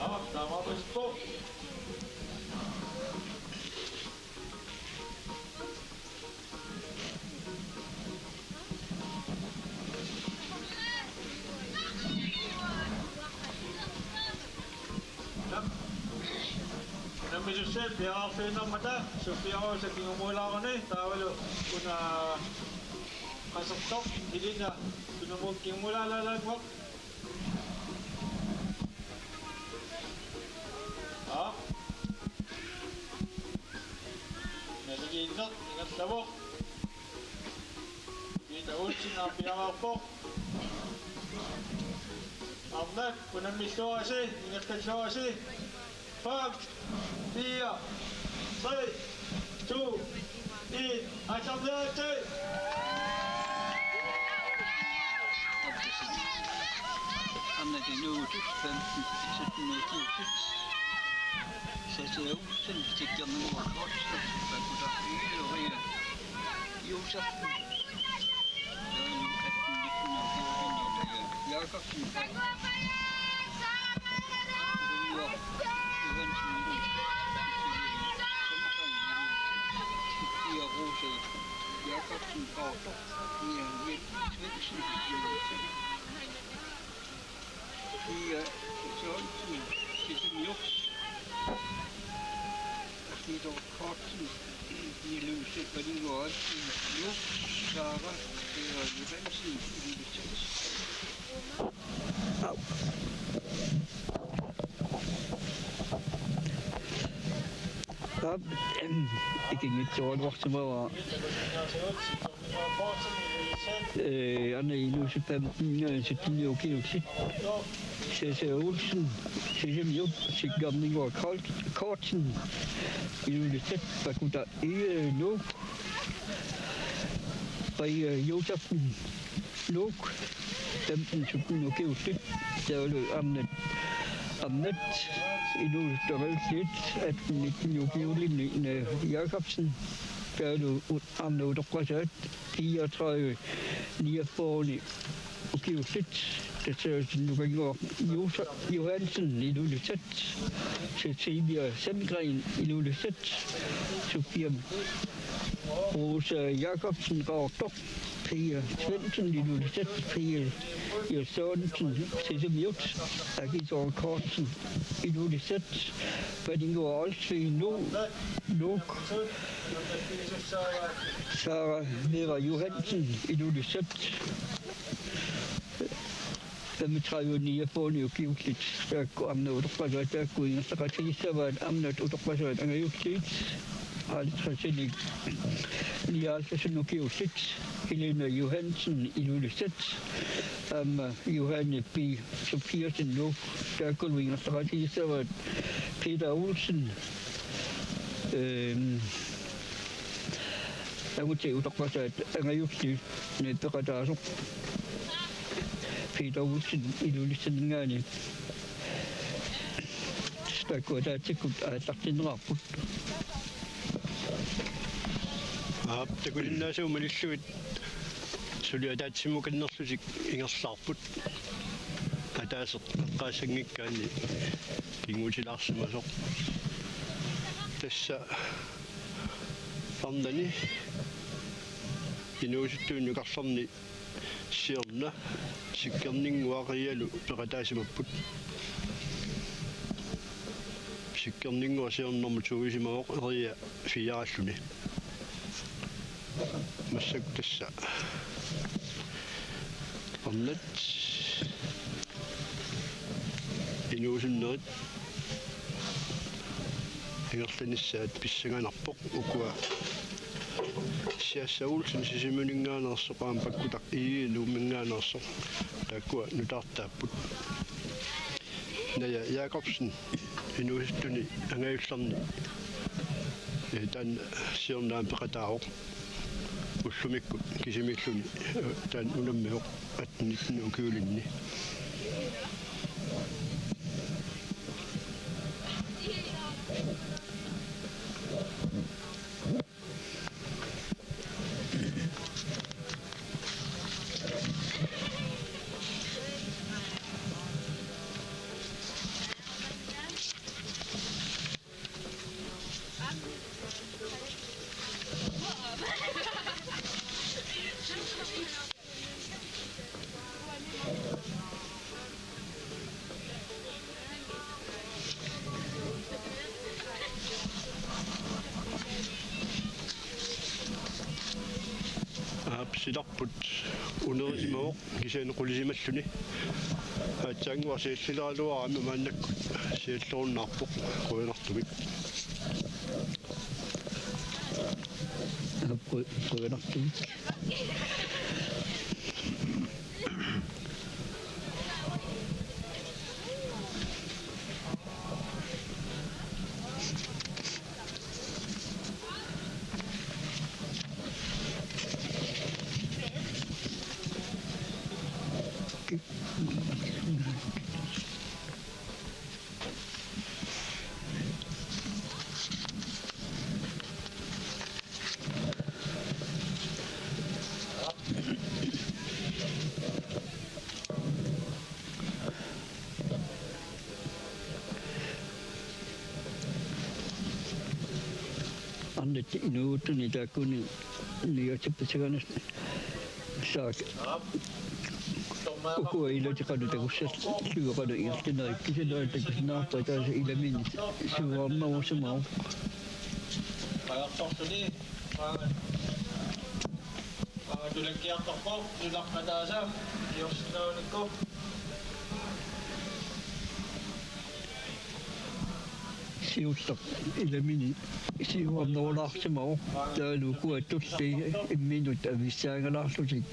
Aap, taamaappoq. Aap. Unammisussat piareerfiginermata suffiarusa kingumuulaaruni taavalu una qasertoq Elina sunamut kingumuulaalaalaannguaq. Aap. Naligiinneq ingerlavoq. Peter Olsen aamma piareerpoq. Arnat unammilluarisi, ingerlalluarisi. Fem, fire, tre, to, en. Aallarniaritsi. Arnat inuuvutit femten sytten nul tusind. Sasea Olsen, tikkerninnguaq Olsen, Pakuta Iuria Josefsen. Jakobsen. Sofia Rose Jakobsen. Pia Jette Svendsen. Pia Sørensen. Sisimiut. Peter Kortsen. Ilulissat Paninnguaq, Nuuk, Sara, Peter Johansen, Ilulissat. Au. Aap, em, ikinngitsoorluarsimavara. Ee, Anna Ilulissat femten sytten ukiullit. Sese Olsen, Sisimiut, Sikkerninnguaq Kort-, Kortsen, Ilulissat, Pakuta Egede, Nuuk, Pai Josefsen, Nuuk, femten sytten ukiullit, taavalu Arnat, Arnat, Ilulissat angajulliit, atten nitten ukiulinni, Ina Jakobsen, taavalu ut-, Arnat Utoqqasaat, fireogtredive niogfyrre ukiullit, tassaasinnukannguaq Juusa Johansen, Ilulissat, Cecilia Sandgreen, Ilulissat, Sofia Rosa Jakobsen, Qaqortoq, Pia Svendsen, Ilulissat, Pia Sørensen, Sisimiut, Aki Thor Kortsen, Ilulissat, Paninnguaq Olsvig, Nuuk, Nuuk, Sara Vera Johansen, Ilulissat, femogtredive niogfyrre ukiullit, taakku Arnat Utoqqasaat, taakku ingerlaqatigissavaat Arnat Utoqqasaat angajulliit, halvtredsinik nioghalvfjerds ukiullit, Helena Johansen, Ilulissat, aamma Johanne P. Sofiasen, Nuuk, taakkulu ingerlaqatigissavaat Peter Olsen, ehm, Angutit Utoqqasaat angajulliit, ni peqataasoq Peter Olsen Ilulissaninngaanniit. Taakku ataatsikkut aallartinneqarput. Aap, takusinnaasavut malillugit suli ataatsimukannerlutik ingerlaarput. Ataaseq eqqaassanngikkaanni kinguutilaarsimasoq. Tassa arnani inuusuttuinnut nukarlerni siorna Sikkerninnguaq Erialu peqataasimapput. Sikkerninnguaq siornermut suisimavoq Eria firealluni. Massakkut tassa arnat inuusunnerit ingerlanissaat pissanganarpoq, ukua Siassa Olsen Sisimiuninngaanneersoq aamma Pakkutaq Egede Nuumminngaanneersoq, taakkua nutaartaapput. Naja Jakobsen inuusuttuni angajullerni, eh, taanna siorna aamma peqataavoq ullumikkut kisimiilluni, eh, taanna unammivoq atten nitten ukiulinni. Aap, silarput unerisimavoq kisianni qulisimalluni. Aatsaannguaq siallileraluaraanni maannakkut siallerunnaarpoq qujanartumik. Aap, qu-, qujanartumik. Arnat inuusuttuni taakkuni niatsippasaganat saak ukua ilatit qanoq takussallugu qanoq ingerlanerit kisianni takusinnaavara taava ilaminik suuarnerusimavoq. Ajortorluni. Aa, tulakkiartorpoq, nunarpataasa, iorsinnaanikku. Siulleq ilamini siuarnerulaarsimavoq, taavalu ukua tulliit imminnut avissaagalaarlutik.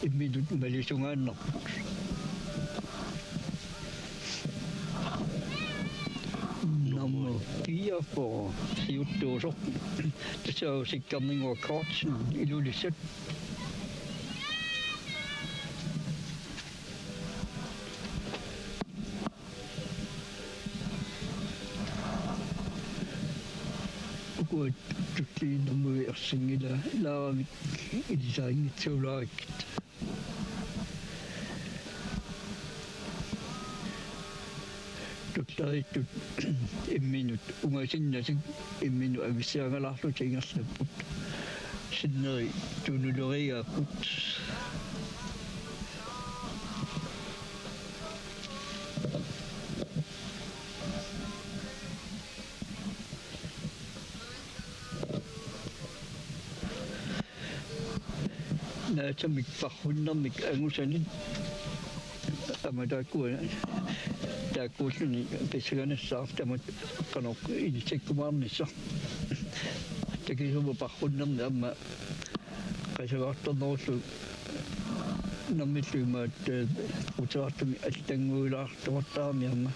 Imminnut malisungaannarput. Nummer fireogfyrre, siuttuusoq. Tassa Sikkarninnguaq Kortsen, Ilulissat. Ukua tulliit nummerit ersinngilaaravit ilisarinngitsuulaarikkit. Tulleriittut imminnut ungasinnasik imminnut avissaagalaarlutik ingerlapput. Sinneri tunuleriaapput. Naatsamik parrunnermik angusanit. Aamma taakkua, taakkuulluni pissanganassaaq tamatta qanoq inissikkumaarnissaq. Takisuummat parrunnerni aamma qasagaartornerullu nermillu imaat, eh, uterartumik allannguilaartoqartarami aamma.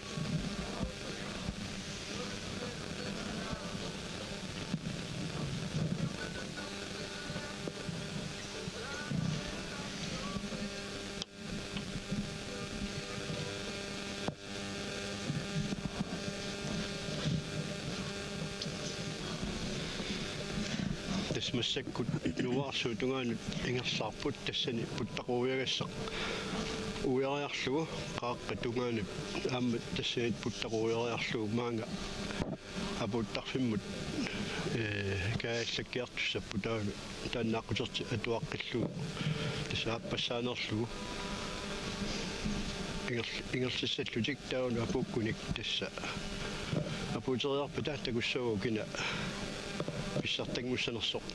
Tassa massakkut nuuarsuup tungaanut ingerlaarput, tassani puttaquuiagassaq uiariarlugu qaaqqap tungaanut, aamma tassani puttaquuiariarlugu maanga apuuttarfimmut, ee, kaajallakkiartussapput, taava taanna aqqusertik atuaqqillugu tassa aappassaanerlugu inger-, ingerlassallutik taava apuukkunik tassa apuuteriarpata takussavagut kina pissartanngussanersoq.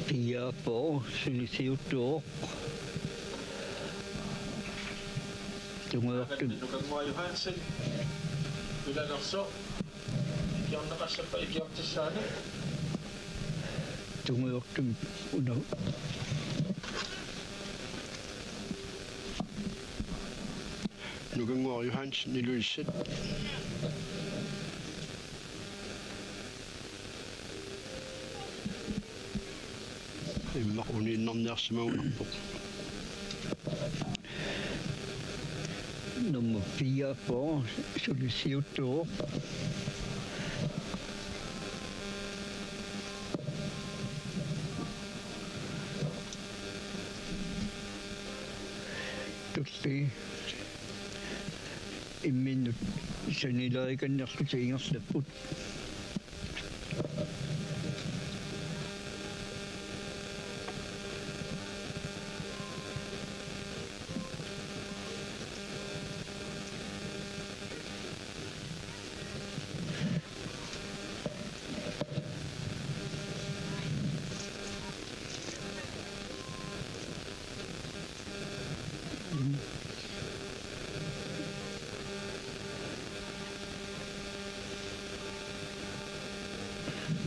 Fireogfyrre, suli siuttuuvoq. Tungujortumik. Nukanngua Johansen. Ilanerso. Ikiorneqassappat ikiortissaani. Tungujortumik una. Nukanngua Johansen, Ilulissat. Immaqa uniinnarniarsimagunarpoq. Nummer fireogfyrre, suli siuttuuvoq. Tulliit imminnut sanilerikannerlutik ingerlapput.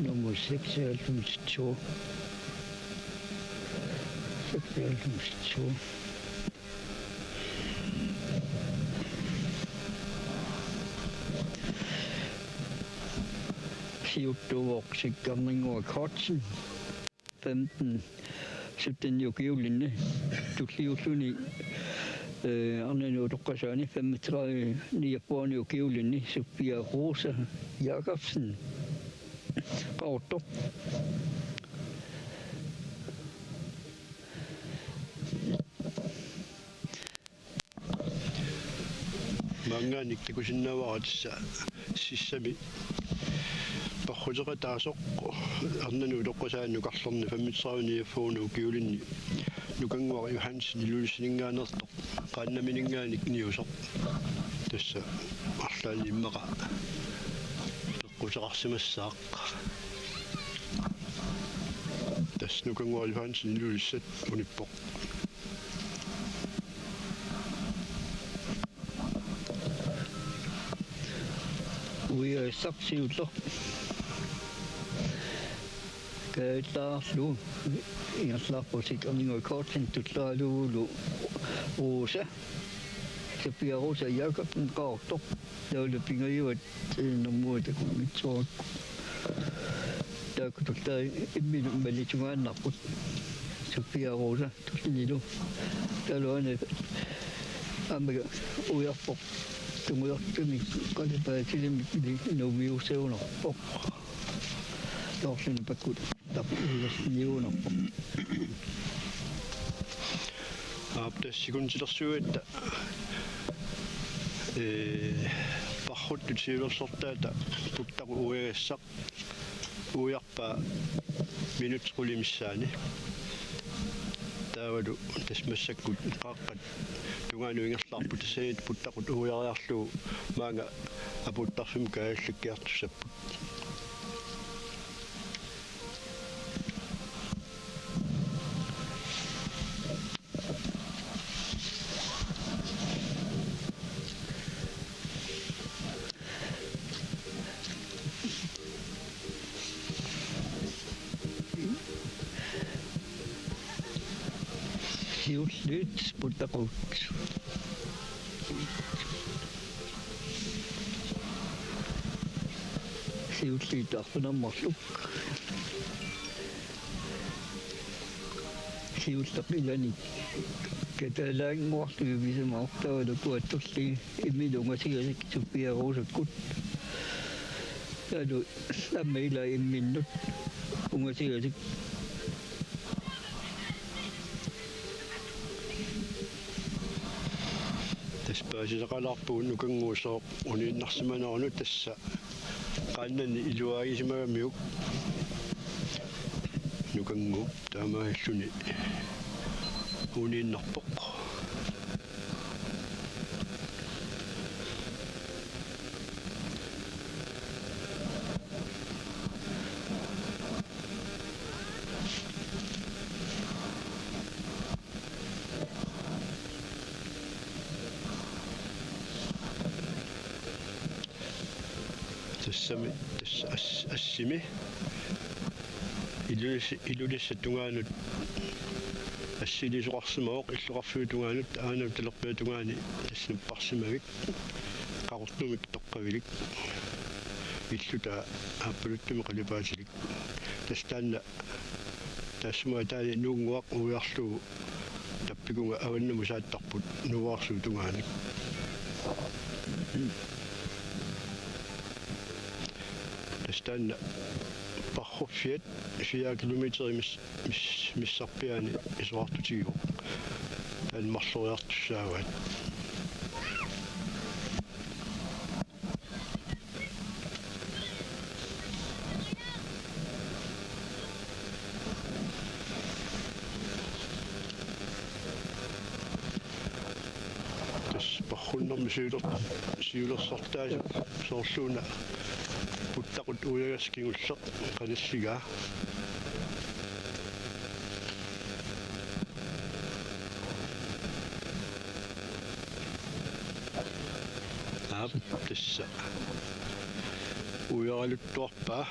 Nummer seksoghalvfems to. Seksoghalvfems to. Siuttuuvoq Sikkarninnguaq Kortsen. Femten sytten ukiulinni, tulliulluni, eh, arnani utoqqasaani femogtredive niogfyrre ukiulinni, Sofia Rosa Jakobsen, Qaqortoq. Maanngaanniit takusinnaavara tassa sissami par-, Quteqataasoq arnanut utoqqasaanut nukarlerni femogtredive niogfyrre ukiulinni Nukannguaq Johansen Ilulissaninngaanneersoq qaannaminngaanniit niusoq. Tassa arlaanni immaqa peqquteqarsimassaaq. Tassa Nukannguaq Johansen Ilulissat unippoq. Uiagassaq siulleq kaajallaarlugu ingerlaarpoq, sikkerningua kortin tulleralugu Rosa, Sofia Rosa Jakobsen Qaqortoq, taavalu pingajuat, eh, normuat takunnitsuarakku. Taakku tulleriit imminnut malitsigaannarput. Sofia Rosa tullinilu. Taavalu aamma uiarpoq. Tungujortumik qalipaatilimik nuumiusiunarpoq. Toorluni pakkut. Tappuniunarpoq. Aap, tassa sikuntilersuitta, ee, parruttut siulersortaata Puttaqut uiagassaq uiarpaa minutsit qulit missaanni. Taavalu tassa massakkut qaaqqat tungaanut ingerlaarput, tassaniittut Puttaqut uiariarlugu maanga apuuttarfimmut kaajallakkiartussapput. Siulliit Puttaqut. Siulliit arfineq-marluk. Siulleq ilanik katalaannguarlugit pisimaartaralugu attorli imminut ungasigasik Sofia Rosakkut. Taavalu aamma ila imminnut ungasigasik. Tassa paasisaqalaarpugut Nukannguup sooq uniinnarsimanerunut, tassa qaannani iluarisimagamiuk Nukannguup taamaalilluni uniinnarpoq. Tassami, tassa as-, assimi Ilulis-, Ilulissat tungaanut assiliisoqarsimavoq, illoqarfiup tungaanut, aana talerpiata tungaani tassa napparsimavik, Qaqortumik toqqavilik, illutaa aappaluttumik qalipaatilik. Tassa taanna taassuma ataani Nuunnguaq uiarlugu tappikunga avannamut saattarput Nuuarsuup tungaanut. Tassa taanna parruffiat fire kilometer mis-, mis-, missarpiaani isorartutigivoq. Taanna marloriartussaavaat. Tassa parrunnermi siuler-, siulersortaasa soorluuna Puttaqut uiagassaq kingulleq qanilligaa. Aap, tassa uiaraluttuarpaa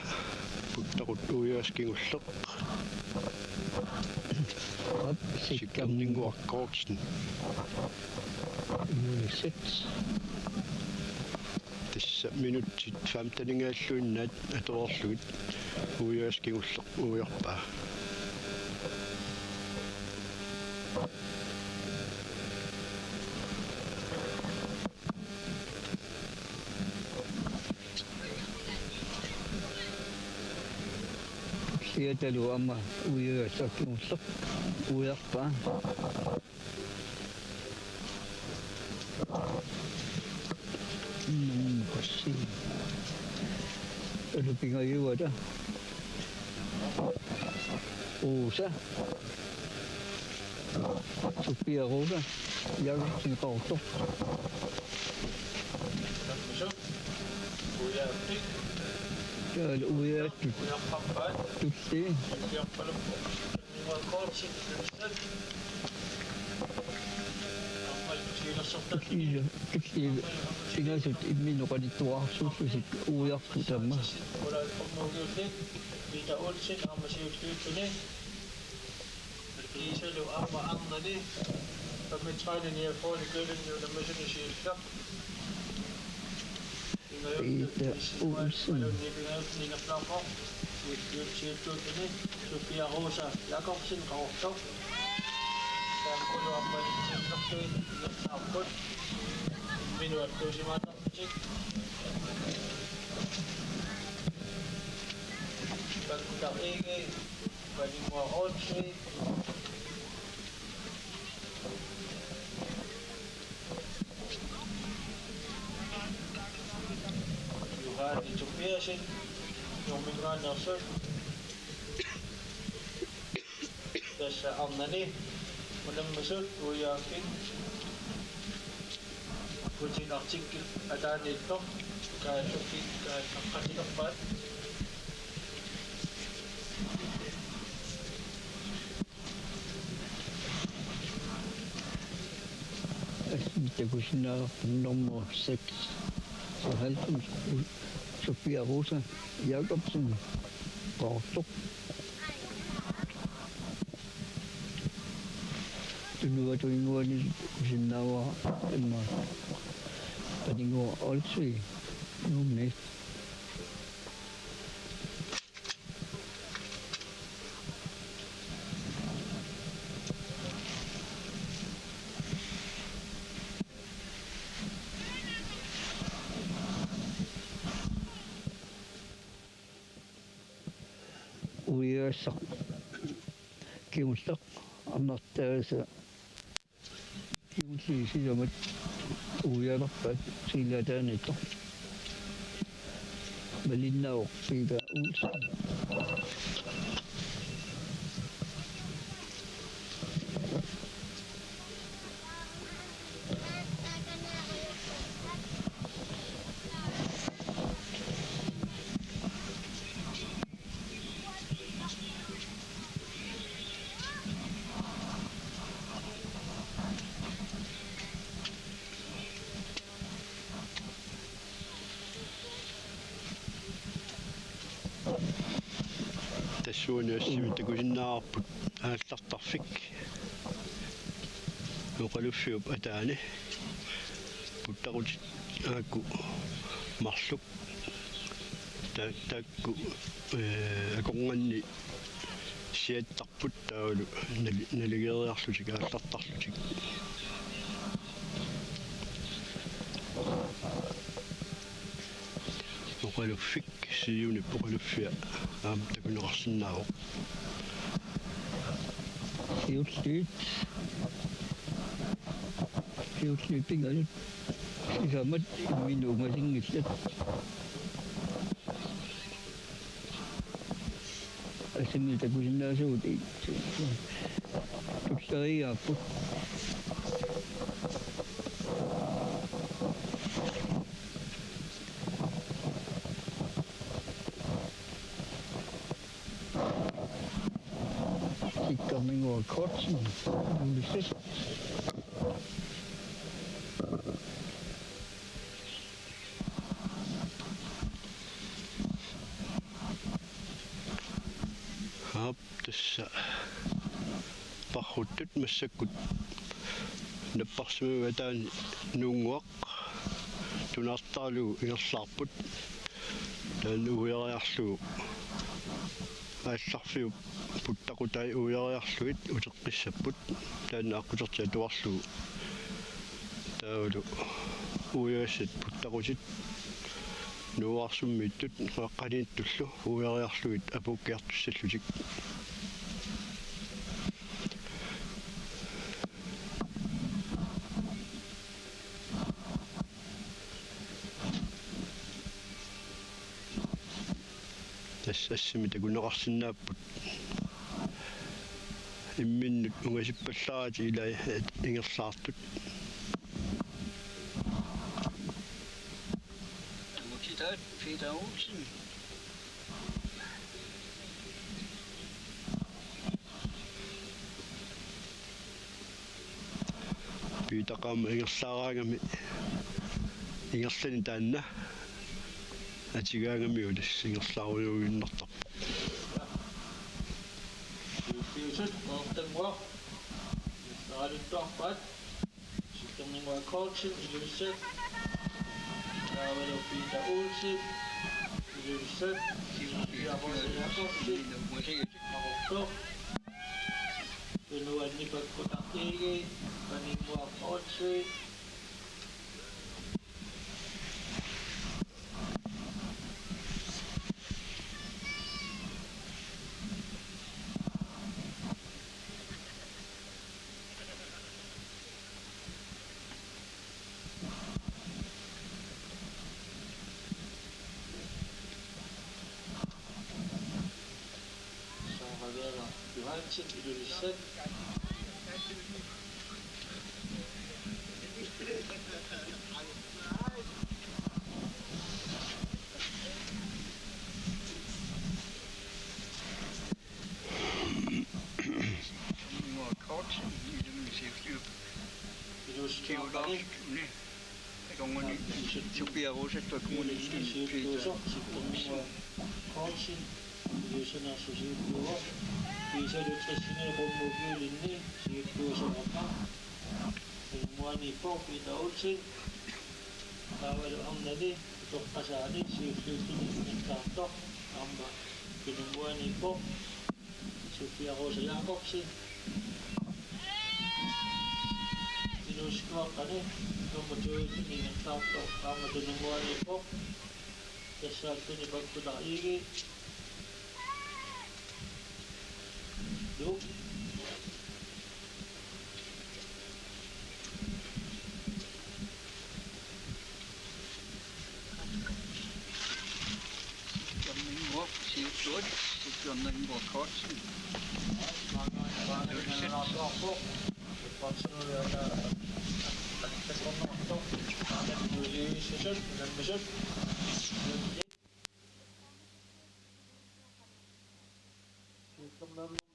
Puttaqut uiagassaq kingulleq. Aap, sikkerningua. Sikkerningua Kortsen. Minutsit. Tassa minutsit femteninngaalluinnaat atoreerlugit uiagassaq kingulleq uiarpaa. Siatalu aamma uiagassaq kingulleq uiarpaa. Nummer syv. Alupigajuata. Rosa. Sofia Rosa. Jacobsen Qaqortoq. Taavalu uiattut. Tulli. Tulliit, tulliit pingasut imminnut qanittuarsuullutik uiarput aamma. Peter Olsen aamma siulliulluni. Kiisalu aamma arnani. Femogtredive niogfyrre, Køling, unammisuni siulleq. Peter Olsen. Sofia Rosa Jakobsen, Qaqortoq. Taakku aamma siullertut inersaarput. Minuttuusimaattarputik. Bakkutar Egede, Paninnguaq Olsen. Johanne Tobiassen, Nuummingaanneersut. Tassa arnani unammisut uiaaffiit. Putin artikkeli ataaniittoq. Kaasukki kaassaqqatilerpaat. Assut takusinnaavarput nummer seksoghalvfems, Sofia Rosa Jakobsen, Qaqortoq. Tunuatut inguani takusinnaavara immaqa Paninnguaq Olsen, Nuummi. Uiassaq kingulleq arnartaasa. Kingulliit sisamat uialerpaat silaataaniittoq. Malinnaavoq Peter Olsen. Tassuuna assimi takusinnaavarput aallartarfik. Oqaluffiup ataani puttaqutit aakku marluk ta-, taakku, ee, akornanni siattarput taavalu nali-, naligeeriarlutik aallartarlutik. Oqaluffik siunip oqaluffia aamma takuneqarsinnaavoq. Siulliit. Siulliit pingasut sisamat imminnut ungasinngillat. Assimi takusinnaasugut tulleriiaapput. Sikkerminnguaq Kortsen, Ulysses. Aap, tassa parruttut massakkut napparsimmaviit ataani Nuunnguaq tunaartaralugu ingerlaarput. Taanna uiariarlugu aallarfiup puttaqutai uiariarlugit uteqqissapput. Taanna aqqutertik atuarlugu taavalu uiagassat puttaqutit Nuuarsummiittut Qaqaniittullu uiariarlugit apuukkiartussallutik. as-, assimi takuneqarsinnaapput. Imminnut ungasippallaaratik ilai ingerlaartut. Angutitat Peter Olsen. Piitaq aamma ingerlaaraangami ingerlani taanna atugaangamiuk tassa ingerlaarujorujuinnartarpoq. Siulliusut Qeqertannguaq. Ingerlaaluttuarpaat. Sikkerninnguaq Kortsen, Ilulissat. Taavalu Peter Olsen, Ilulissat. Sofia Rose Jakobsen, Qaqortoq. Tunuani Pakkutaq Egede, Paninnguaq Kortsen. Saara Vera Johansen, Ilulissat. Kortsen, Ilulissat. Ilulissat. Siullertuni. Akornanni Sofia Rosap Qaqortumi siulliusoq, Sikkerninnguaq Kortsen, Ilulissat siulliusoq, Piisa Lutsasini Qummup ukiulinni siulliusoq aamma. Tunuaniippoq Peter Olsen, taavalu arnani utoqqasaani siulliulluni ingerlaartoq aamma Tunuaniippoq. Sofia Rosa Jakobsen. Inuusuttuaqqani nummer to-imi ingerlaartoq aamma Tunuaniippoq. Tassaalluni Pakkutaq Egede. Nuuk. Sikkerninnguaq, siulliusoq, Sikkerninnguaq Kortsen.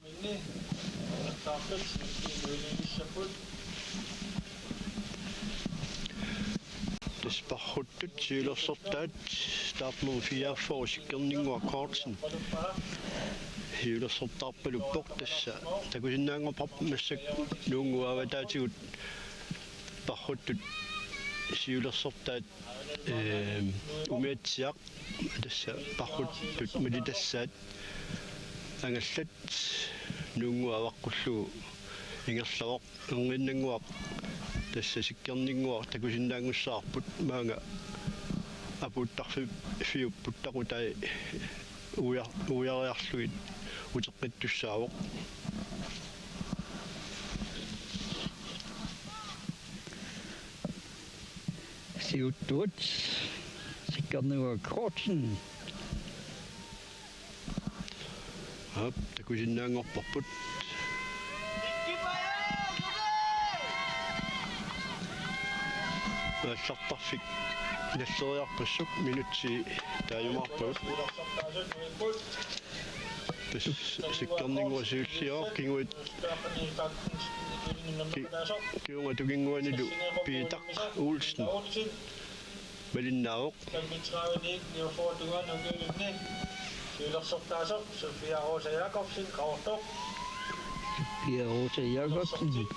Minni, taartut, siulliunissapput. Tassa parhuttut siulersortaat startnummer fireogfyrre Sikkerninnguaq Kortsen siulersortaarpaluppoq, tassa takusinnaanngorparput massakkut Nuunnguup avataatigut parhuttut siulersortaat, ehm, umiatsiaq tassa parhuttut malitassaat angallat Nuunnguup avaqqullugu ingerlavoq. Erniinnannguaq tassa Sikkerninnguaq takusinnaanngussavarput, maanga apuuttarfi-, -fiupput taqutai uia-, uiariarlugit uteqqittussaavoq. Siuttuat Sikkerninnguaq Kortsen. Aap, takusinnaanngorparput. Aallartarfik nalleriarpassuk minutsit taajumaarpagut. Tassa Sikkerninnguaq siulliuvoq, kinguit ki-, kinguit tunginnguanilu Piitaq Olsen. Malinnaavoq. Femogtredive niogfyrre tungaanut ukiulinni siulersortaasoq Sofia Rosa Jakobsen, Qaqortoq. Sofia Rosa Jakobsen,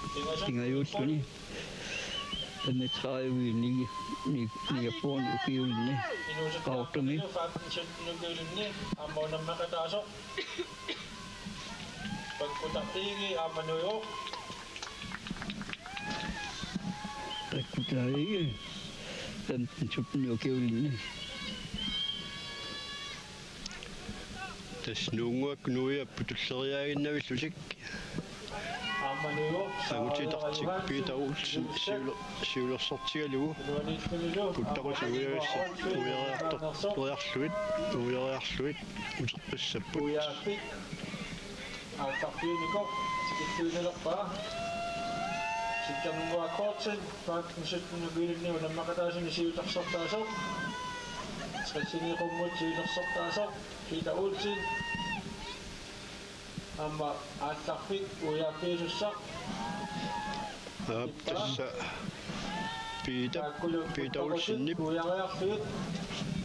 pingajuulluni. Femogtredive ni-, ni-, niogfyrre ukiulinni. Qaqortumi. Femten sytten ukiulinni aamma unammeqataasoq. Pakkutaq Egede aamma nuivoq. Pakkutaq Egede, femten sytten ukiulinni. Tassa Nuunnguaq nuiapput tulleriiaaginnavillutik. Aamma nuivoq Angutitartik Peter Olsen siuler-, siulersortigalugu. Puttaqutip uiagassat uiariartor-, uiariarlugit, uiariarlugit uteqqissapput. Aallarpiunikoq tikilluinnarpaa. Sikkerninnguaq Kortsen femten sytten-iluunniit unammaqataasuni siulersortaasoq. Tresini qummut siulersortaasoq Peter Olsen. Aamma aallarfik uiaaffiusussaq. Aap, tassa Peter, Peter Olsenip uiariarlugit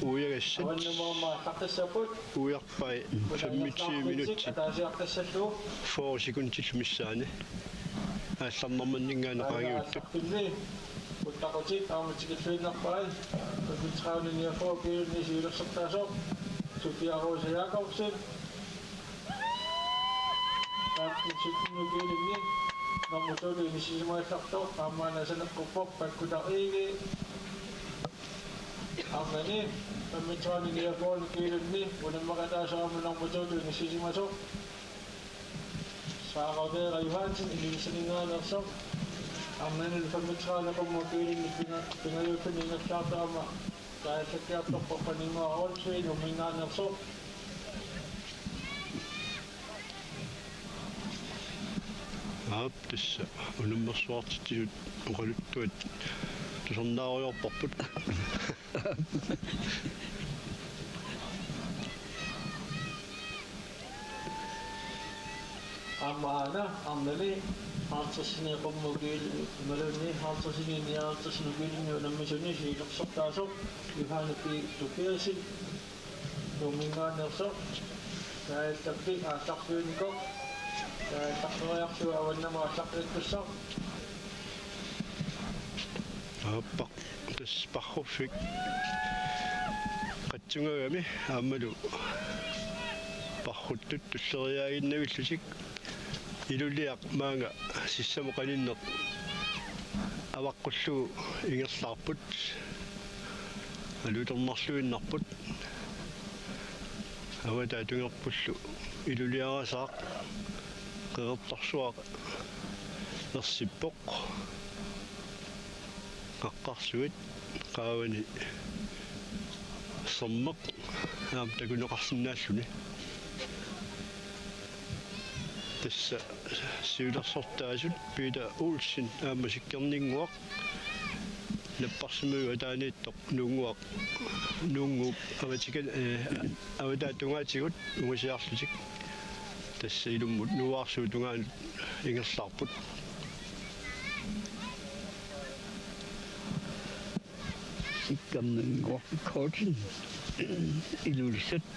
uiagassat. Avannamut aamma aallaqqissapput. Uiarpai femogtyve minutsit. Ataasiaqqissallugu. Fyrre sekundillu missaani. Aallarnermanninngaanniit qaangiuttut. Aallarfimmi. Puttaqutip aamma tikilluinnarpaa. Femogtredive niogfyrre-iluunniit siulersortaasoq Sofia Rose Jakobsen. Femten sytten-iluunniit nummer to-tut inissisimagallartoq aamma aana saneqquppoq Pakkutaq Egede. Aamma femogtredive niogfyrre-iluunniit unammaqataasoq aamma nummer to-tut inissisimasoq Sara Vera Johansen Ilulissaninngaanneersoq. Aamma femogtredive qummut-iluunniit pinga-, pingajuulluni ingerlaartoq aamma kaajallakkiartorpoq Paninnguaq Olsvig Nuumminngaanneersoq. Aap, tassa unammersuartitsisut oqaluttuat tusarnaarujoorparput. Aamma aana arnani halvtredsini qummut-iluunniit imaluunniit halvtredsini nioghalvtredsini-iluunniit unammisuni siulersortaasoq Johanne P. Tobiassen Nuumminngaanneersoq. Kaajallappi aallarpiunikoq. Kaajallaqqeriarlugu avannamut aallaqqikkussaq. Aappaq tassa parruffik qatsungagami aammalu parruttut tulleriiaaginnavillutik. Iluliaq maanga sissamut qaninneq avaqqullugu ingerlaarput. Alutornarluinnarput. Avataatunngerpullu Iluliarasaaq Qeqertarsuaq ersippoq. Qaqqarsuit qaavani sermeq aamma takuneqarsinnaalluni. Tassa siulersortaasut Peter Olsen aamma Sikkerninnguaq. Napparsimmaviup ataaniittoq Nuunnguaq, Nuunnguup avatika-, eh, avataata tungaatigut ungasiarlutik. Tassa ilummut nuuarsuup tungaanut ingerlaarput. Sikkerninnguaq Kortsen Ilulissat.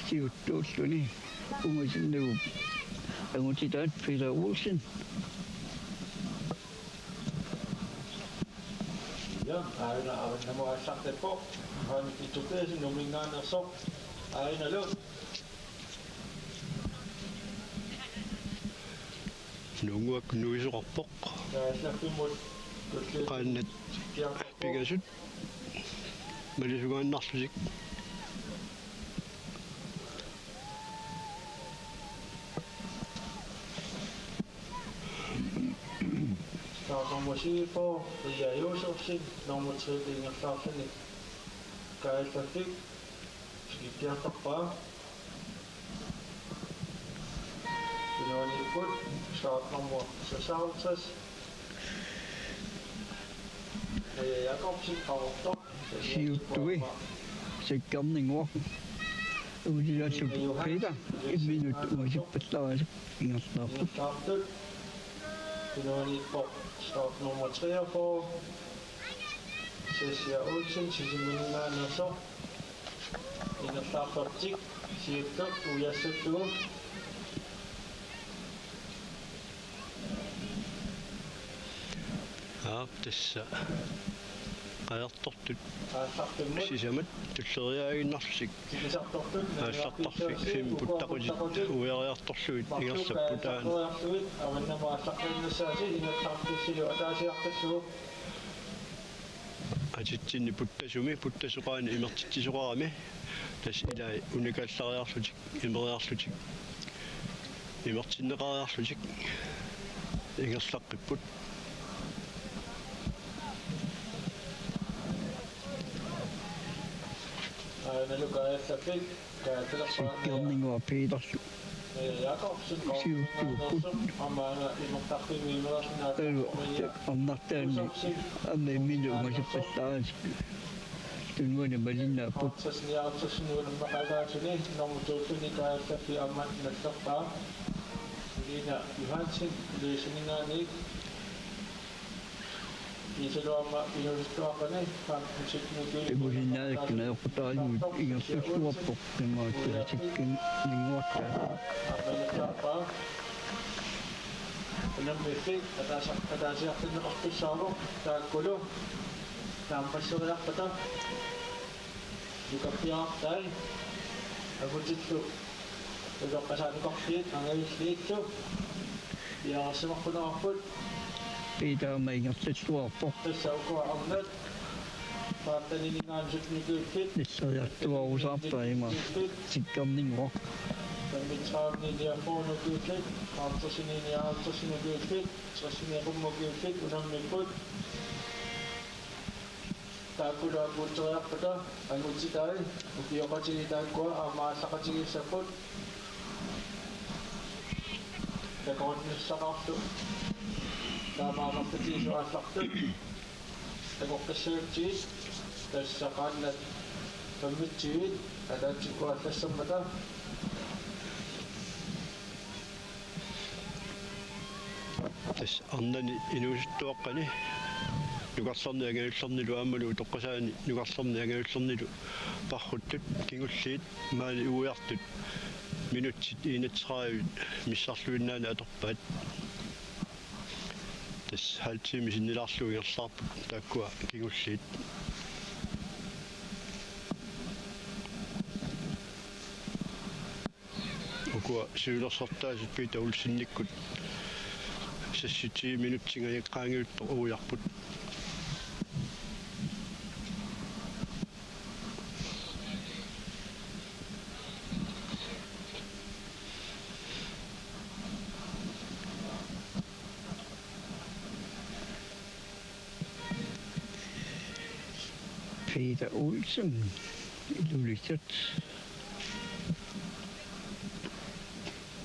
Siuttuulluni ungasinnagu angutitaat Peter Olsen. Ja, aana avannamut aallaqqippoq. Johanne P. Tobiassen Nuumminngaanneersoq. Aanalu. Nuunnguaq nuisoqarpoq. Kaajallaffimmi tulliuttuni qaannat kiartorpoq. Pingasut malisungaannarlutik. Start nummer syv på, Ria Josefsen, nummer tre, ingerlaarluni. Kaajallaffik, skiftiartorpaa. Inuaniipput, start nummer seksoghalvtreds. Maja Jakobsen, Qaqortoq. Siuttui, Sikkerninnguaq. Ulilassut Peter, imminut ungasippallaarasut ingerlaarput. Ingerlaartut. Inuaniippoq, start nummer treogfyrre. Sassia Olsen, Sisimiuninngaanneersoq. Ingerlaarpartik siulleq uiassallugu. Aap, tassa qajartortut. Aallarfimmut. Sisamat tulleriiaaginnarlutik. Tikisartortut. Aallartarfik fem puttaqutit uiariartorlugit ingerlapput taanna. Avannamut aallaqqiinnassaasi ingerlaartussilu ataasiaqqillugu. Atitsinni puttasumi, puttasoqaani imertitsisoqarami, tassa ilai unikaallariarlutik, imeriarlutik, imertinneqariarlutik ingerlaqqipput. Aana Luka Josefsen. Sikkerninnguaq Peterlu. Siuttuupput. Taava arnartaanni aamma imminut ungasorpallaarlutik. Tunuani malinnaapput. Imaluunniit inuusuttuaqqani femten sytten ukiup. Imusinnaakkunajoqqutaaluit ingerlalluarpoq tamaat sikkerninnguartaat. Aamma ingerlappaa. Unammiffik ataasa-, ataasiartinneqartussaavoq taakkulu naammasseriarpata. Nukappiartai. Angutillu. Utoqqasaat nukarfiit angajulliillu piareersimaarput. Piitaama ingerlalluarpoq. Tassa ukua arnat. Paataniningaanut nukiuffit. Nisseriartuarusaarpaa ima. Sikkerninnguaq. Femogtredive niogfyrre nukiuffit. Halvtreds nioghalvtreds nukiuffit. Tres niogfyrre nukiuffit. Unammipput. Taakkulu akuutseriarpata angutitai ukioqatigiit taakkua aamma aallaqatigiissapput. Takoqqinissaqarlu. Taamaammat tiisu aallartut. Takoqqissagutsigit tassa qaannat femogtyve ataatsikkut aallassammata. Tassa arnani inuusuttuaqqani nukarlerni angajullernilu aammalu utoqqasaani nukarlerni angajullernilu parruttut kingulliit maani uiartut minutsit enogtredive missarluinnaani atorpaat. Tassa halv time sinnilaarlugu ingerlaarput taakkua kingulliit. Ukua siulersortaasut Peter Olsenikkut seksogtyve minutsingajaqqaangiuttoq uiarput. Peter Olsen, Ilulissat.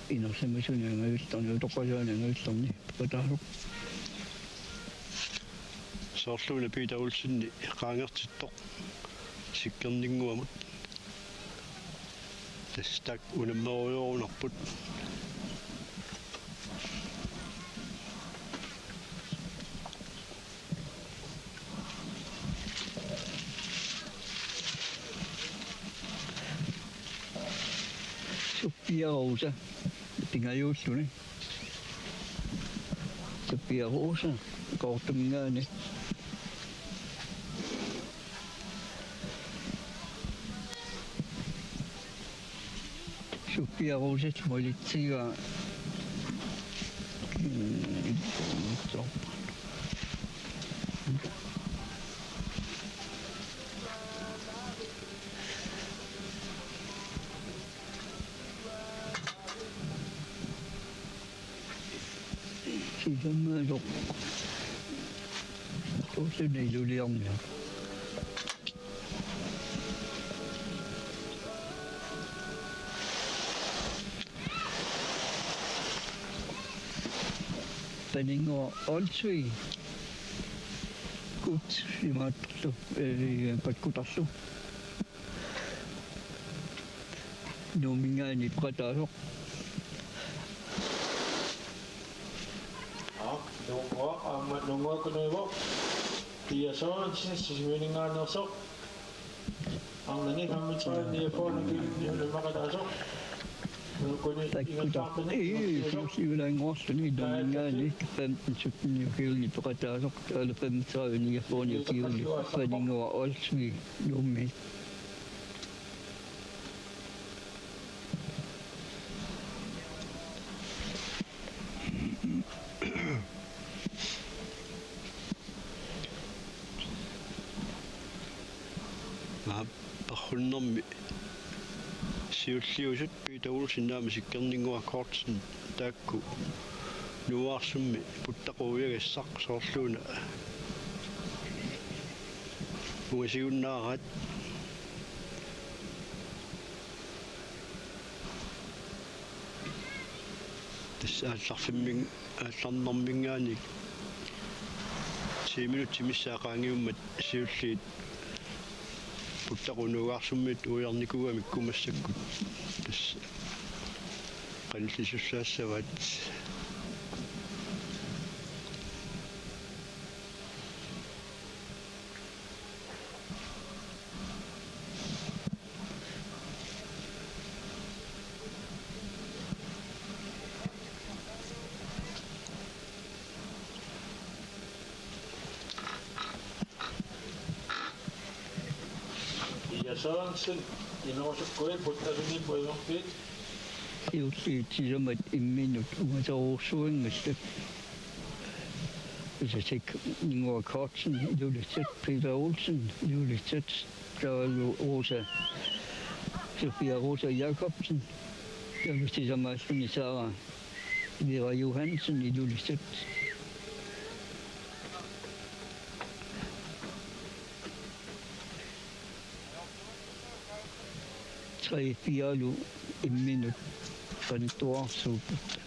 Inersimasuni angajullerni, utoqqasaani angajullerni peqataasoq. Soorluuna Peter Olseni qaangertittoq sikkerninnguamut. Tassa taakku unammerujoorunarput. Suppiarusa pingajuulluni. Suppiarusa Qaqortuminngaanniit. Suppiarusat malitsiga. Sisammaasoq. Tuussuni iluliorniaq. Paninnguaq Olsvig. Kut imaattorlu, eh, pakkutarlu. Nuumminngaanniit peqataasoq. Aa, Nuumminnguaq, aamma Nuumminnguaq kunuivoq. Pia Sørensen, Sisimiuninngaanneersoq. Arnani femogtredive niogfyrre, Nuumminnguaq peqataasoq. Nuumminnguaq. Pakkutarlu. Ii, siulaannguarluni Nuumminngaanniit femten sytten ukiulinni peqataasoq. Taavalu femogtredive niogfyrre ukiulinni Paninnguaq Olsvig Nuummi. Aap, parrunnermi siulliusut Peter Olsen aamma Sikkerninnguaq Kortsen taakku Nuuaarsummi puttaqut ujagassaq soorluuna ungasiunnaaraat. Tassa aallarfimmin-, aallarnerminngaanniit ti minutsit missaat qaangiummat siulliit puttaqut Nuugaarsummiittut ujarnikuugamikku massakkut tassa qanillisussaassavaat. Pia Sørensen, inuusukkuit puttasunik puiorpiit. Siulliit sisamat imminnut ungasorujussuanngillat. Sikkerninnguaq Kortsen, Ilulissat, Peter Olsen, Ilulissat, taavalu Rosa, Sofia Rosa Jakobsen, taavalu sisamaalluni Sara Vera Johansen, Ilulissat. Tre-fire-lu imminnut qanittuararsuupput.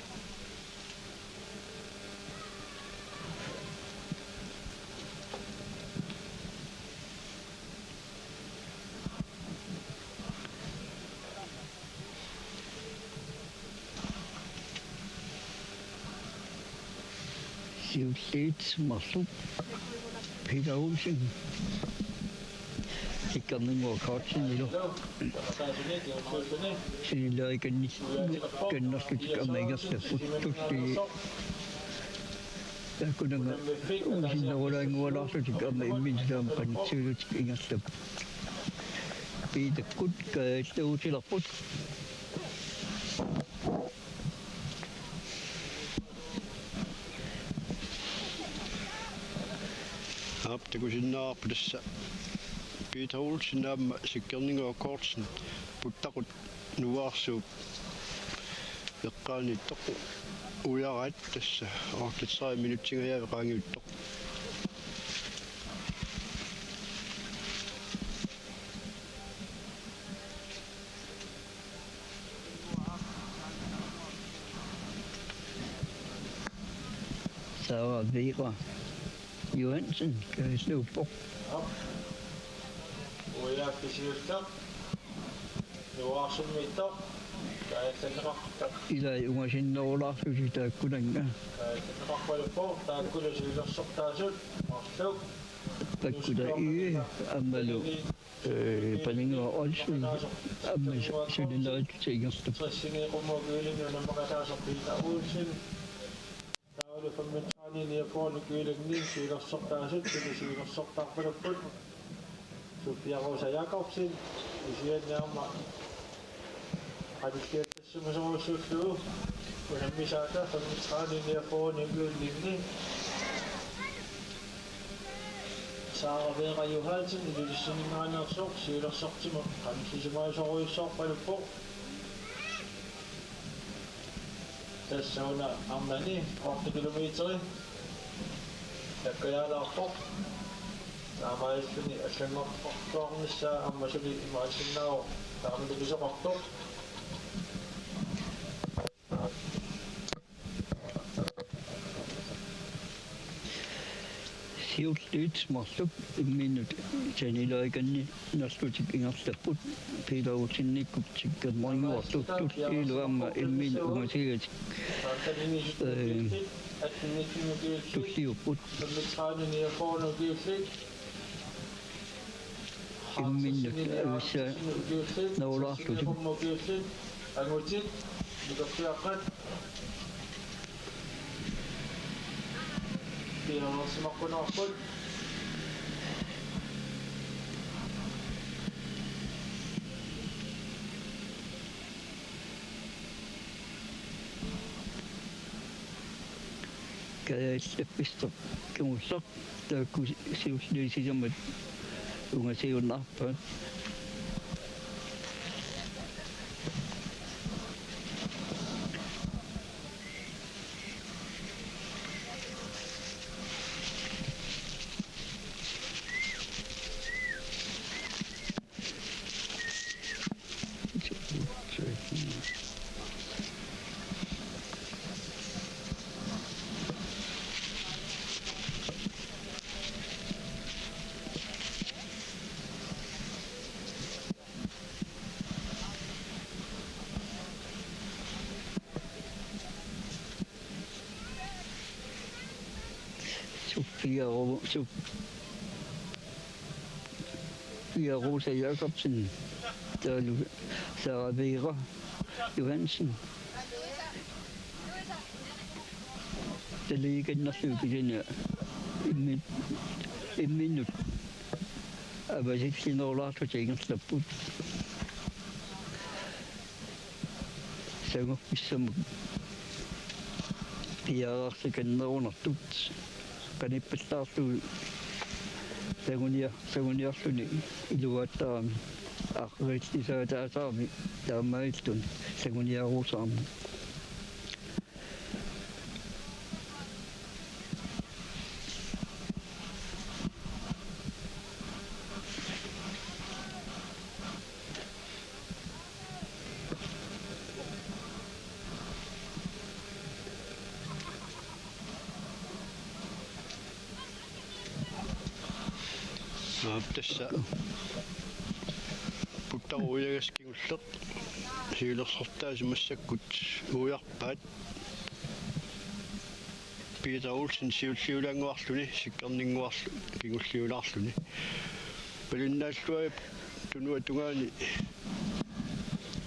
Siulliit marluk Peter Olsen, Sikkerninnguaq Kortsenilu sinilerikanni-, kannerlutik aamma ingerlapput, tulliit taakkunannga ungasinnerulaanngualaarlutik aamma imminnut aamma qanitsiuutik ingerlapput. Peterkut kaajalluutilerput. Aap, takusinnaavarput tassa Peter Olsen aamma Sikkerninnguaq Kortsen puttaqut Nuuaarsuup eqqaaniittoq ujaraat, tassa otteogtredive minutsingajaavit qaangiuttoq. Sara Vera Johansen kaajalluuppoq. Ujaak kisiulleq. Nuuaarsummiittoq. Kaajallanneqarpoq. Ilai ungasinnerulaarlutik taakkunannga. Kaajallanneqarpaluppoq. Taakkulu siulersortaasut marluk. Takkula Ii aammalu, eh, Paninnguaq Olsen aamma sulinerikka ingerlapput. Tressini qummut kyllinni unammaqataasoq Peter Olsen. Taavalu femogtredive niogfyrre kyllinni siulersortaasut suli siulersortaarpalupput. Sofia Rosa Jakobsen kisianni aamma qanilliat- -sumasorujussuullugu unammisaata femogtredive niogfyrre kyllinni. Sara Vera Johansen Ilulissaninngaanneersoq siulersortimut qanillisimasorujussuarpaluppoq. Tassa una arnani otte kilometeri takkajaalaarpoq. Taamaalilluni allanngortoqarnissaa aamma suli imaassinnaavoq taamanilu pisoqartoq. Siulliit marluk imminnut sanilerikanninnarlutik ingerlapput. Peter Olsenikkut Sikkerninnguartut, tulliilu aamma imminnut ungasigatik, eh, tulliupput. Imminnut avissaa nerulaarlutik. Angutit, nipertiaqqat. Piareersimaqqunaarput. Kaajallappassuit kingulleq taakku siulliit sisamat Ungasiunnarpoq. Sofia Ro-, Sof-, Pia Rosa Jakobsen, taavalu Sara Vera Johansen. Taliikannerlu kisianni immi-, imminnut avasillinerulaarlutik ingerlapput. Sangorfissamut piareersikannerunartut qanippallaarlugu sangunia-, sanguniarluni iluaattarami arriillisaataasarami taamaalilluni sanguniarusaarami. Aap, tassa Puttarup uiagassi kingulleq siulersortaasut massakkut uiarpaat. Peter Olsen siulliulaannguarluni, Sikkerninnguarlu kingulliulaarluni. Palinnaalluaruit tunuata tungaani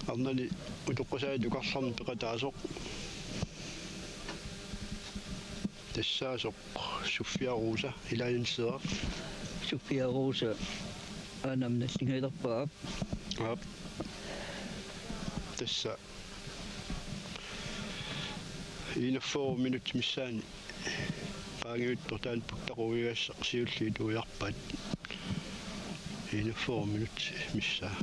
arnani utoqqasaani tukarlarmi peqataasoq. Tassaasoq Sofia Rosa, ilaanseraq. Sofia Rosa, aanam nalligilerpaa. Aap. Tassa enogfyrre minut missaani qaangiuttoq taanna Puttarup uiagassaq siulliit uiarpaat. Enogfyrre minut missaa.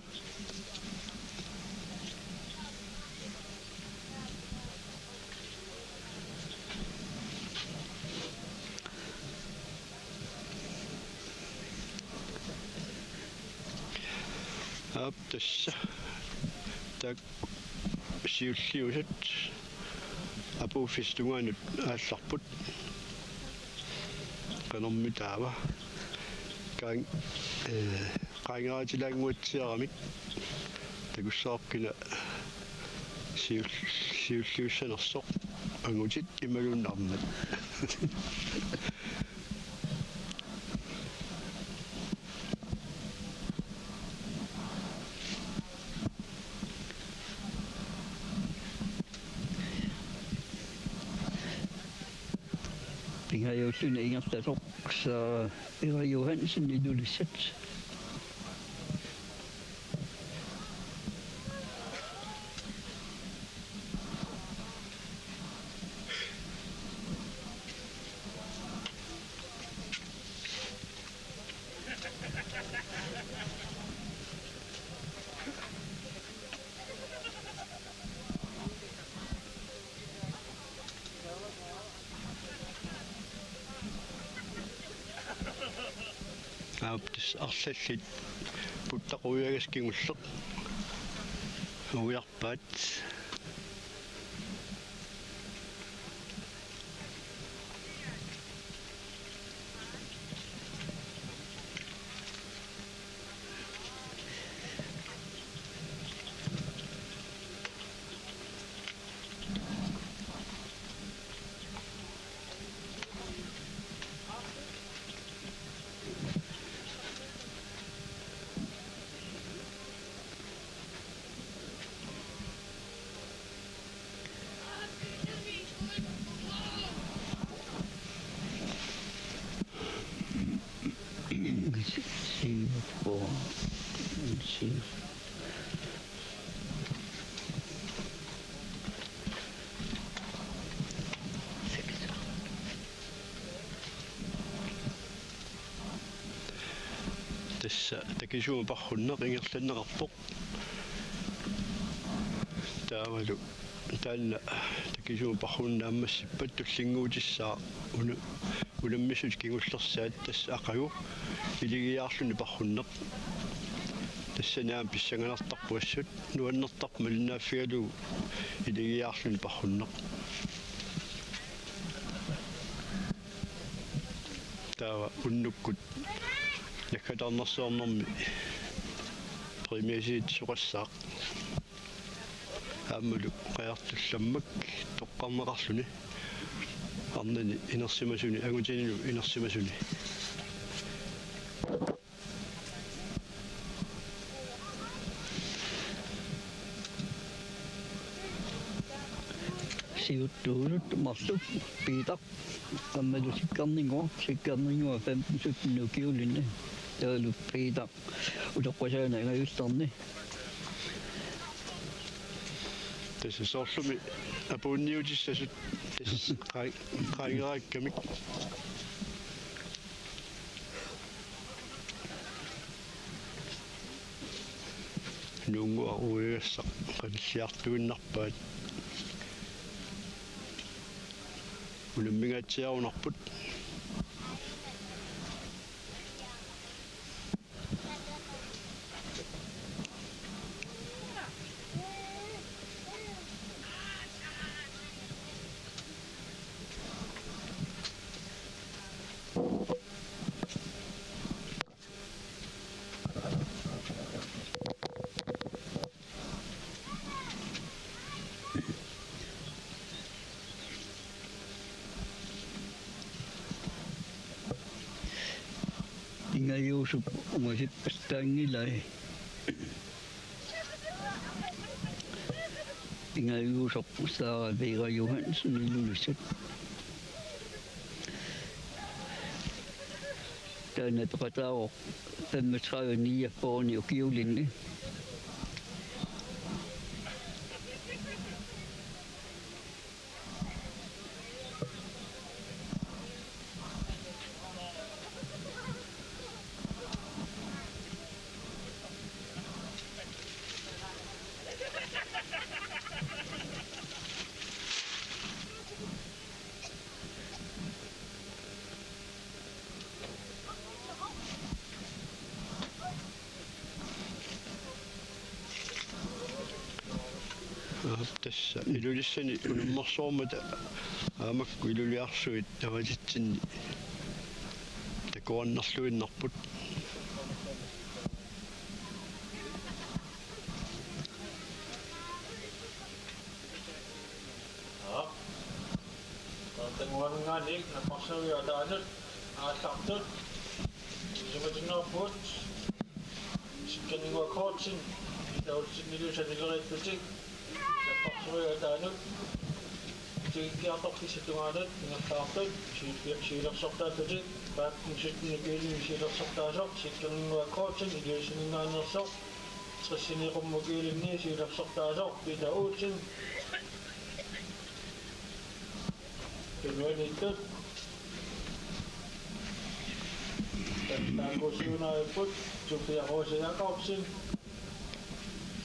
Aap, tassa. Taakku siulliusut apuuffissap tungaanut aallarput. Qanormi taava? Qaang-, ee, qaangeratilaannguatsiaramik takussavarput kina siul-, siulliussanersoq, angutit imaluunniit arnat. Pingajuulluni ingerlasoq Sara Vera Johansen, Ilulissat. Aap, tassa arlallit Puttarup uiagassi kingulleq uiarpaat. Tassa Tassa takisuumik parrunneq ingerlanneqarpoq. Taavalu taanna takisuumik parrunneq naammassippat tullinnguutissaaq una-, unammissutip kingullersaat tassa aqagu iligiaarluni parrunneq. Tassani aamma pissanganartarpoq assut, nuannertarpoq malinnaaffigalugu iligiaarluni parrunneq. Taava unnukkut naggatarnersiornermi premiersiitsisoqassaaq. Aammalu qajartullammak toqqarneqarluni arnani inersimasuni, angutinilu inersimasuni. Siuttuusut marluk Piitaq aammalu Sikkerninnguaq, Sikkerninnguaq femten sytten ukiulinni. Taavalu Piitaq utoqqasaanut angajullerni. Tassa soorlumi apuunniutissasut tassa qaa-, qaangeraakkamik. Nuunnguaq uigassaq qanilliartuinnarpaat. Unammingaatsiarunarput. Ingajuusup ungasippassaanngilai. Ingajuusoq Sara Vera Johansen Ilulissat. Taanna peqataavoq femogtredive niogfyrre ukiulinni. Aap, tassa Ilulissani unammersuarmata aamma makku iluliarsuit tamatitsinni takuannarluinnarput. Aap. Taannaanngaanniit napparsimmavik ataanut aallartut. Isumatinnguarput. Sikkerninnguaq Kortsen, Peter Olsen Nielsen ileriittutik. Napparsimmavik ataanut. Tikikkiartorfissap tungaanut ingerlaartut. Siu-, siulersortaattutik. Femten sytten ukiulinni siulersortaasoq. Sikkerninnguaq Kortsen, Ilulissaninngaanneersoq. Tressini qummut ukiulinni siulersortaasoq Peter Olsen. Tunuaniittut. Taakku siuaripput Sofia Rose Jakobsen,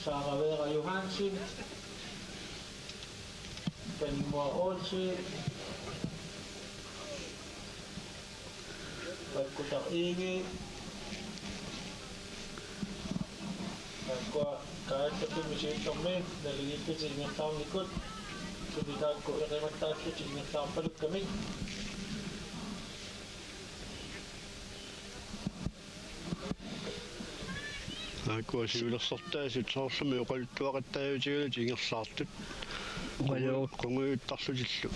Sara Vera Johansen, Kanimua Olsen, Pakkutaq Iingi, taakkua kaajattukkut misilittumi naligiillutik ingerlaarnikkut, suli taakku eqimattaallutik ingerlaarpalukkamik. Taakkua siulersortaasut soorlumi oqaluttuaqattaajutigullutik ingerlaartut. Oqaloo-, qungujuttarlutillu.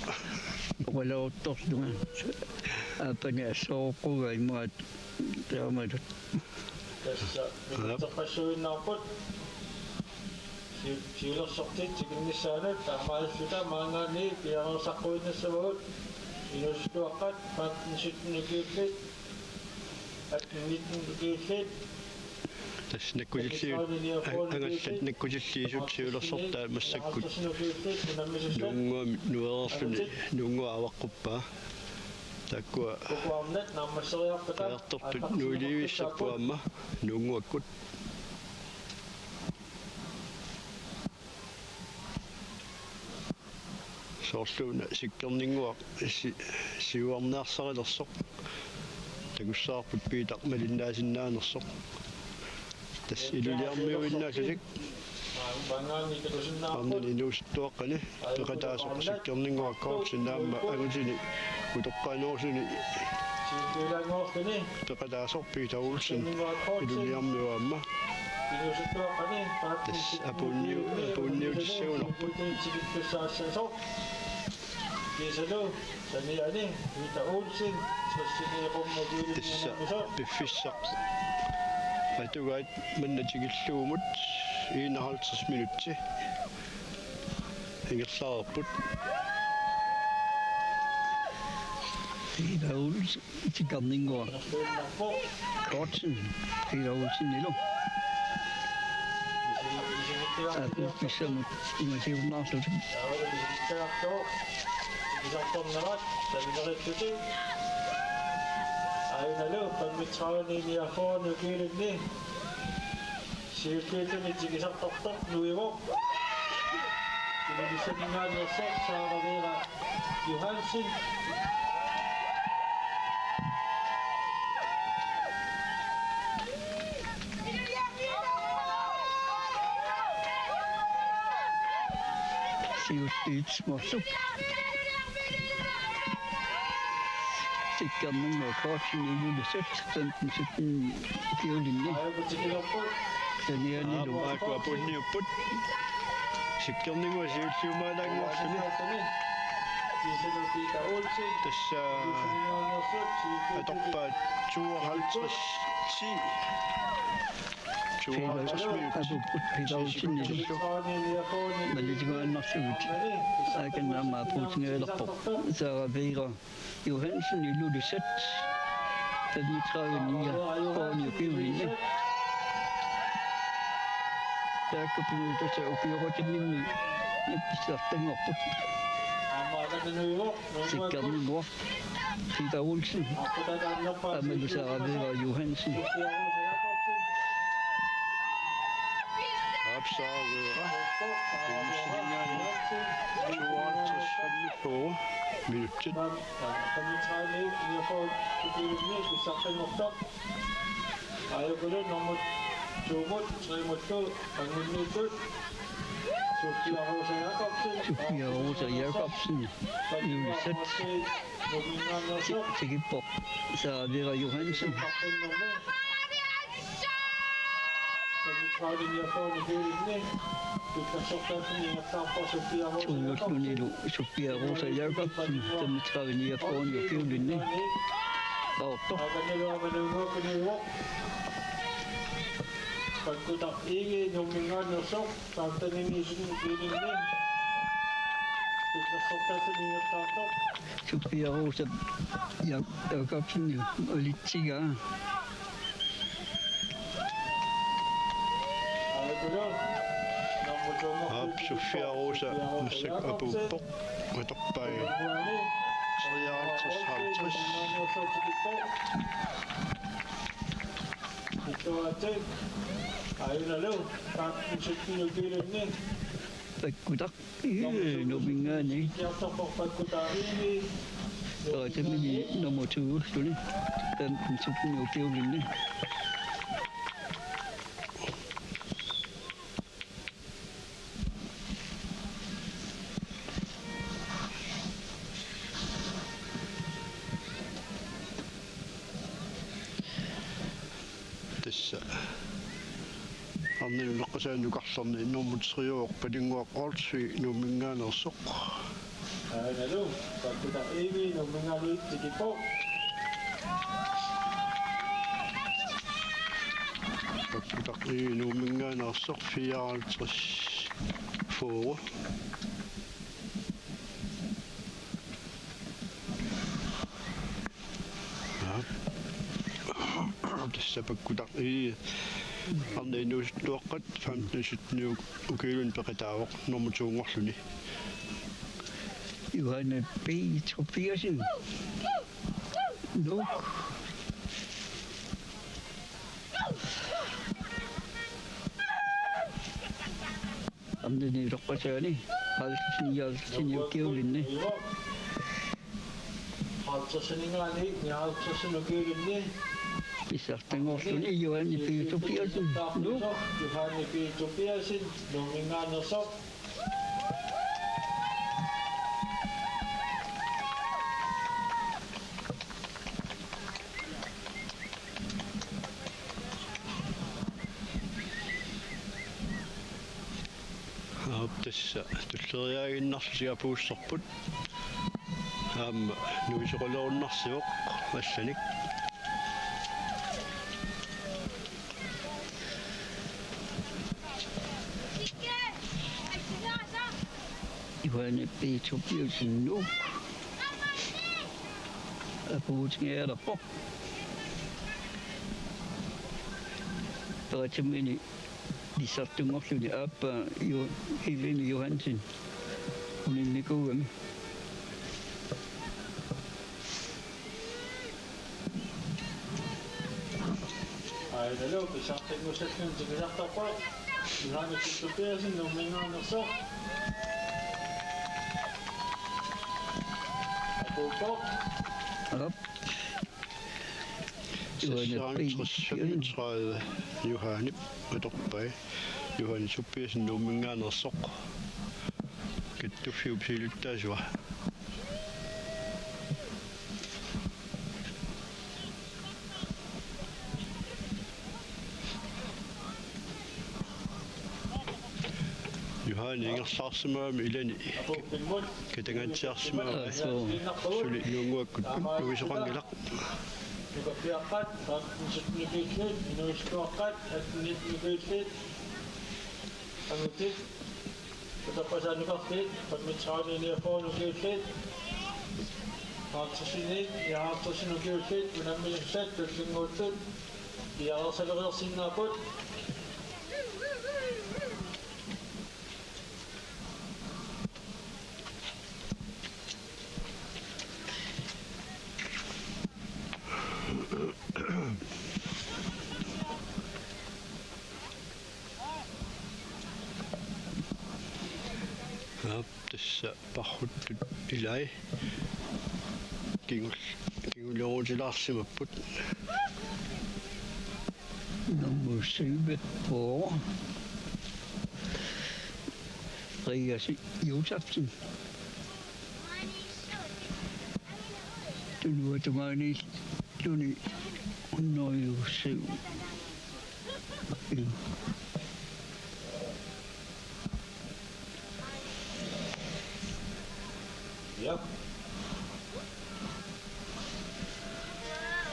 Oqaloortorlunga. Aappani assooqqua imaat taamatut. Tassa, aap, minutserpassuinnaapput. Si-, siulersortit tikinnissaanut taamaalilluta maanngaanniit piareersaqquinnassammagut inuusuttuaqqat femten sytten ukiullit, atten nitten ukiullit. Tassa nakkutilliut, a-, angallat nakkutilliisut siulersortaat massakkut Nuunnguamit nuereerluni, Nuunnguaq avaqquppaa. Taakkua Kukuarnat naammasseriarpata qajartortut nuilivissapput aamma Nuunnguakkut. Soorluuna Sikkerninnguaq si-, siuarniarsarilersoq. Takussavarput Piitaq malinnaasinnaanersoq. Tassa Ilulissarmiuinnaallutik. Arnani inuusuttuaqqani peqataasoq Sikkerninnguaq Kortsen aamma angutini utoqqaanerusuni peqataasoq Peter Olsen Ilulissarmiut aamma. Tassa apuunniu-, apuunniutissagunarpoq. Kiisalu saniani Peter Olsen, tassa piffissaq atugaat manna tikillugu enoghalvtreds minutsit ingerlareerput. Peter Olsen, Sikkerninnguaq Kortsen, Peter Olsenilu. Apuuppissamut imaasiunnaarlutik. Tikisartornerat, sanilerittutik. Aajuna femogtredive niogfyrre ukiulinni. Siulliulluni tikisartortoq nuivoq. Ilulissaninngaanneersoq Sara Vera Johansen. Siulliit moorluk. Sikkerninnguaq Kortsen Ilulissat femten sytten ukiulinni. Sanianilu. Aamma apuunniupput. Sikkerninnguaq siulliumaalaannguarluni. Tassa atorpaat tooghalvtreds ti. Tooghalvtreds minut. Apuupput Peter Olsenilu. Malinnaanersugut. Aakanna aamma apuutinngilarput. Sara Vera Johansen Ilulissat. Femogtredive niogfyrre ukiulinni. Taakku piuutasa ukioqatiminni pissartanngorput. Sikkerninnguaq Peter Olsen. Aammalu Sara Vera Johansen. Aap Sara Vera. Tooghalvtreds femogfyrre minutsit. Aajukulu nummer to-mut, tre-mut, to, anguniittut. Sofia Rosa Jakobsen. Sofia Rosa Jakobsen. Ilulissat. Ti-, tikippoq Sara Vera Johansen. Tunngullunilu Sofia Rosa Jakobsen, femogtredive niogfyrre ukiulinni. Qaortoq. Pakkutaq Ivi Nuumminngaanneersoq, femten niogfyrre ukiulinni. Sofia Rosa Ja-, Jakobsen, Olitsiga. Aap, Sofia Rosa massakkut apuuppoq. Atorpai treoghalvtreds halvtreds. Pakkutaq Ivi Nuumminngaanniit. Peqatamini nummer to-ulluni. Femten sytten ukiulinni. Tassa arnani uleqqasaani nukarlerni nummer tre-uvoq Paninnguaq Olsvig Nuumminngaanneersoq. Aanalu, Pakkutaq Ivi Nuumminngaanniit tikippoq. Pakkutaq Ivi Nuumminngaanneersoq fireoghalvtreds fyrre. Ja. Tassa Pakkutaq Ivi arnat inuusuttuaqqat femten sytten ukiulinni peqataavoq nummer to-nngorluni. Johanne Peter Petersen. Nuuk. Amnani iloqqasaani halvtredsinik halvtredsinik ukiulinni. Halvtredsinik halvtredsinik ukiulinni. Pissartanngorluni Johanne Peter Tobiassen, Nuuk. Johanne Peter Tobiassen, Nuumminngaanneersoq. Aap, tassa tulleriiaaginnarlutik apuussorput. Aamma nuisoqalerunnarsivoq allanik. Johanne Peter Tobiassen, Nuuk. Apuutigialerpoq. Peqatiminni pissartanngorluni aappaa Jo-, Helene Johansen uninnikuugami. Ainalu pissartanngussallugu tikisartarpoq. Johanne Peter Tobiassen, Nuumminngaanneersoq. Apuuppoq. Aap. Johanne Peter Tobiassen. Johanne Tobiassen, Nuumminngaanneersoq. Kattuffiup siulittaasua. Johanne ingerlaarsimagami ilani katangaatsiarsimagami. Aa, suu. Suli Nuunnguakkut nuisoqanngilaq. Nukappiaqqat, femten sytten ukiullit, inuusuttuaqqat, atten nitten ukiullit. Angutit. Utoqqasaannukartut femogtredive niogfyrre ukiullit, halvtredsinik, ja, halvtredsinik ukiullit unammisussat tullinnguuttut piareersalereersinnaapput. Aap, tassa parruttut ilai kingul-, kinguleruutilaarsimapput. Nummer syv på Riasi Josefsen. Tunuata tungaaniilluni hundrede og syv. Ja.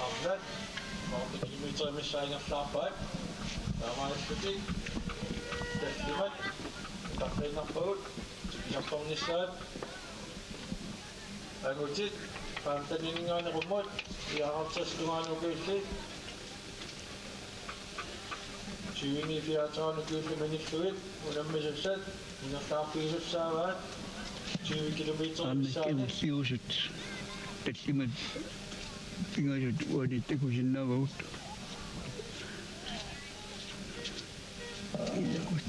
Arnat, femten kilometer missaangerlaarpaat. Taamaalillutik tallimat utaqqiinnarpagut tikisartornissaat. Angutit femteninngaanniit qummut, fireoghalvtreds tungaanut ukiullit. Tyveni fireogtredive ukiullit minillugit unammisussat ingerlaarfigisussaavaat. Tyve kilometer missaani. Aamma kingulliusut tallimat pingasut uani takusinnaavagut. Ilakut.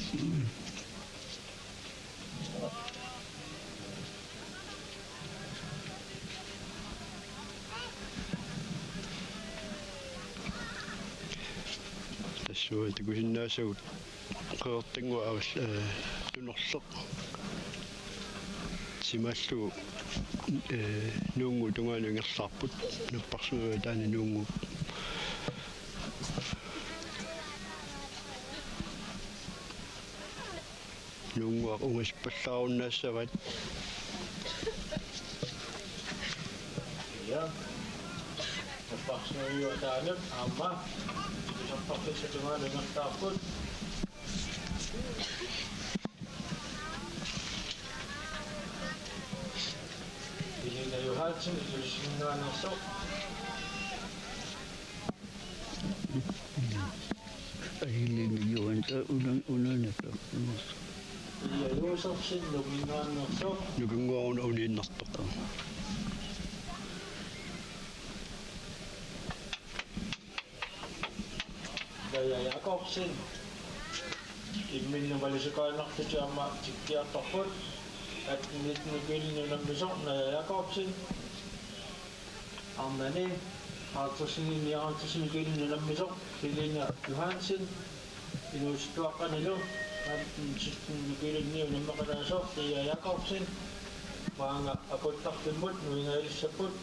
Tassuuna takusinnaasagut Qeqertannguaq avall-, eh, Tunorleq. Simaallugu, eh, Nuunnguup tungaanut ingerlaarput. Napparsimavaat taanna Nuunnguup. Nuunnguaq ungasippallaarunnaassavat. Ja. Napparsimmaviup ataanut aamma tikusarparfissap tungaanut ingerlaarput. Elina Johansen, Ilulissaninngaanneersoq. Elina Johansen, unan-, unanata. Pia Josefsen, Nukinngaanneersoq. Nukinnguaq uniinnartoq. Jakobsen. Imminnut malisukaannarlutik aamma tikkiartorput. Atten nitten-ip ilinni unammisoq Naja Jakobsen. Arnani halvtredsinik nioghalvtredsinik ilinni unammisoq Helena Johansen. Inuusuttuaqqanilu atten sytten-ip ilinni unammeqataasoq Naja Jakobsen. Maanga aputtarfimmut nuingaalissapput.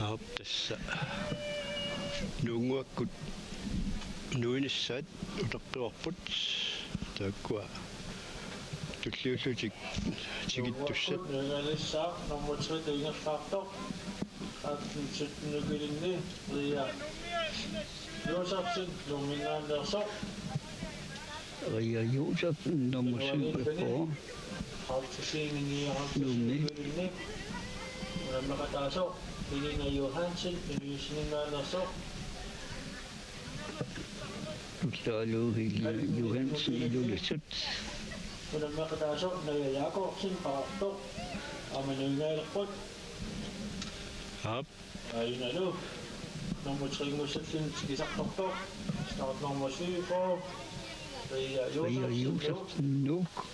Aap, tassa Nuunnguakkut nuinissaat uteqqivarput, taakkua tulliullutik tikittussat. Nuunnguakkut nuingaalissaaq nummer tre-tut ingerlaartoq, atten sytten-ip ilinni Ria Josefsen Nuumminngaanneersoq. Ria Josefsen, nummer syvogfyrre. Halvtredsinik nioghalvtredsinik ilinni unammeqataasoq Helena Johansen Ilulissaninngaanneersoq. Tullaalu Helena Johansen Ilulissat. Unammeqataasoq Naja Jakobsen Qaqortoq. Aamma nuingaalerput. Aap. Aajuna nummer tre-nngussallugu tikisartortoq. Start nummer syvogfyrre. Ria Josefsen Nuuk. Nuuk.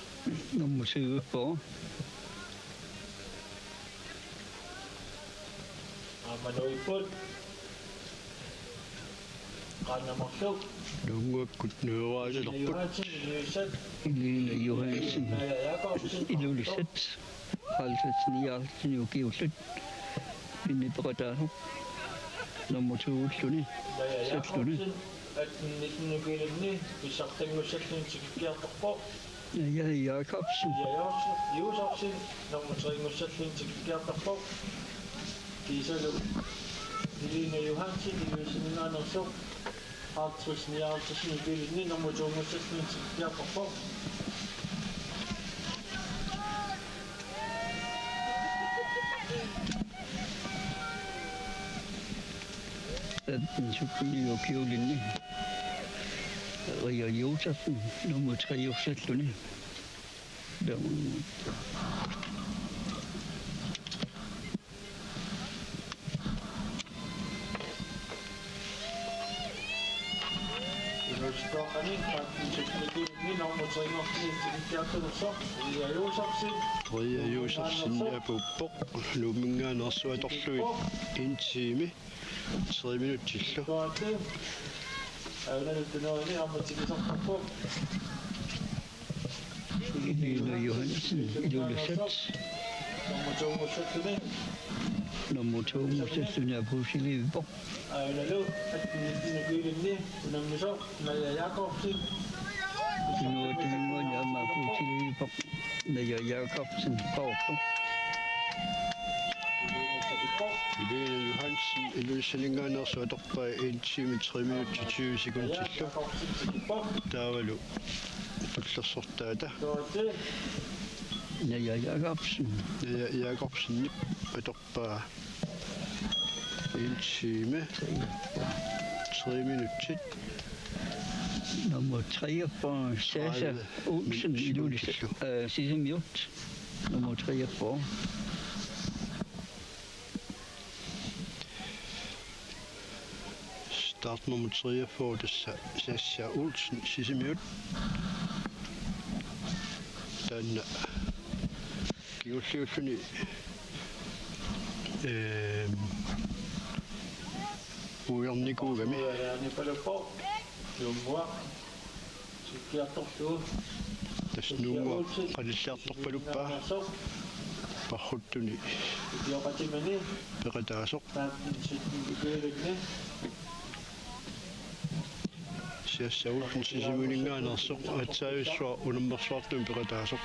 Nummer syvogfyrre. Aamma nuipput. Qaannat marluk. Nuunnguakkut nuioraalerput. Helena Johansen Ilulissat. Halvtreds nioghalvtreds ukiullit. Pinni peqataasoq. Nummer to-ulluni. Salluni. Atten nitten-ip ilinni pissartanngussallugu tikikkiartorpoq. Naja Jakobsen. Naja Jakobsen, nummer tre-nngussallugu tikikkiartorpoq. Kiisalu Helena Johansen Ilulissaninngaanneersoq. Halvtreds nioghalvtreds-init ilinni nummer to-nngussallugu tikikkiartorpoq. Atten sytten-ip ukiulinni Ria Josefsen nummer tre-ussalluni. Inuusuttuaqqani atten sytten-ip ilinni nummer tre-nngortuni tikikkiartorpoq Ria Josefsen. Ria Josefsen apuuppoq Nuumminngaanneersoq atorlugit en time tre minutsillu. Toate. Aajuna tunuani aamma tikisartorpoq. Helena Johansen Ilulissat. Nummer to-nngussallugu. Nummer to-nngussallugu apuussiliivippoq. Aajuna atten nitten-ip ilinni unammisoq Naja Jakobsen. Inuusuttut aamma apuussiliivippoq. Naja Jakobsen Qaqortoq. Helena Johansen Ilulissaninngaanneersoq atorpaa en time tre minutter tyve sekundillu. Taavalu tullersortaata Naja Jakobsen. Naja Jakobsenip atorpaa en time tre minutsit. Nummer treogfyrre, Sasha Olsen, Ilulissat, øh, Sisimiut. Nummer treogfyrre. Start nummer treogfyrre, tassa Sasha Olsen, Sisimiut. Taanna kingulliulluni, ehm, uiarnikuugami. Uiarnikuugami. Nuummut. Tikkiartorlugu. Tassa Nuummut qanilliartorpaluppaa. Parruttuni. Tikioqatimani. Peqataasoq. Taanna sitten tikkiartorlugu. Sasha Olsen Sisimiuninngaanneersoq aatsaavissuaq unammersuartumi peqataasoq.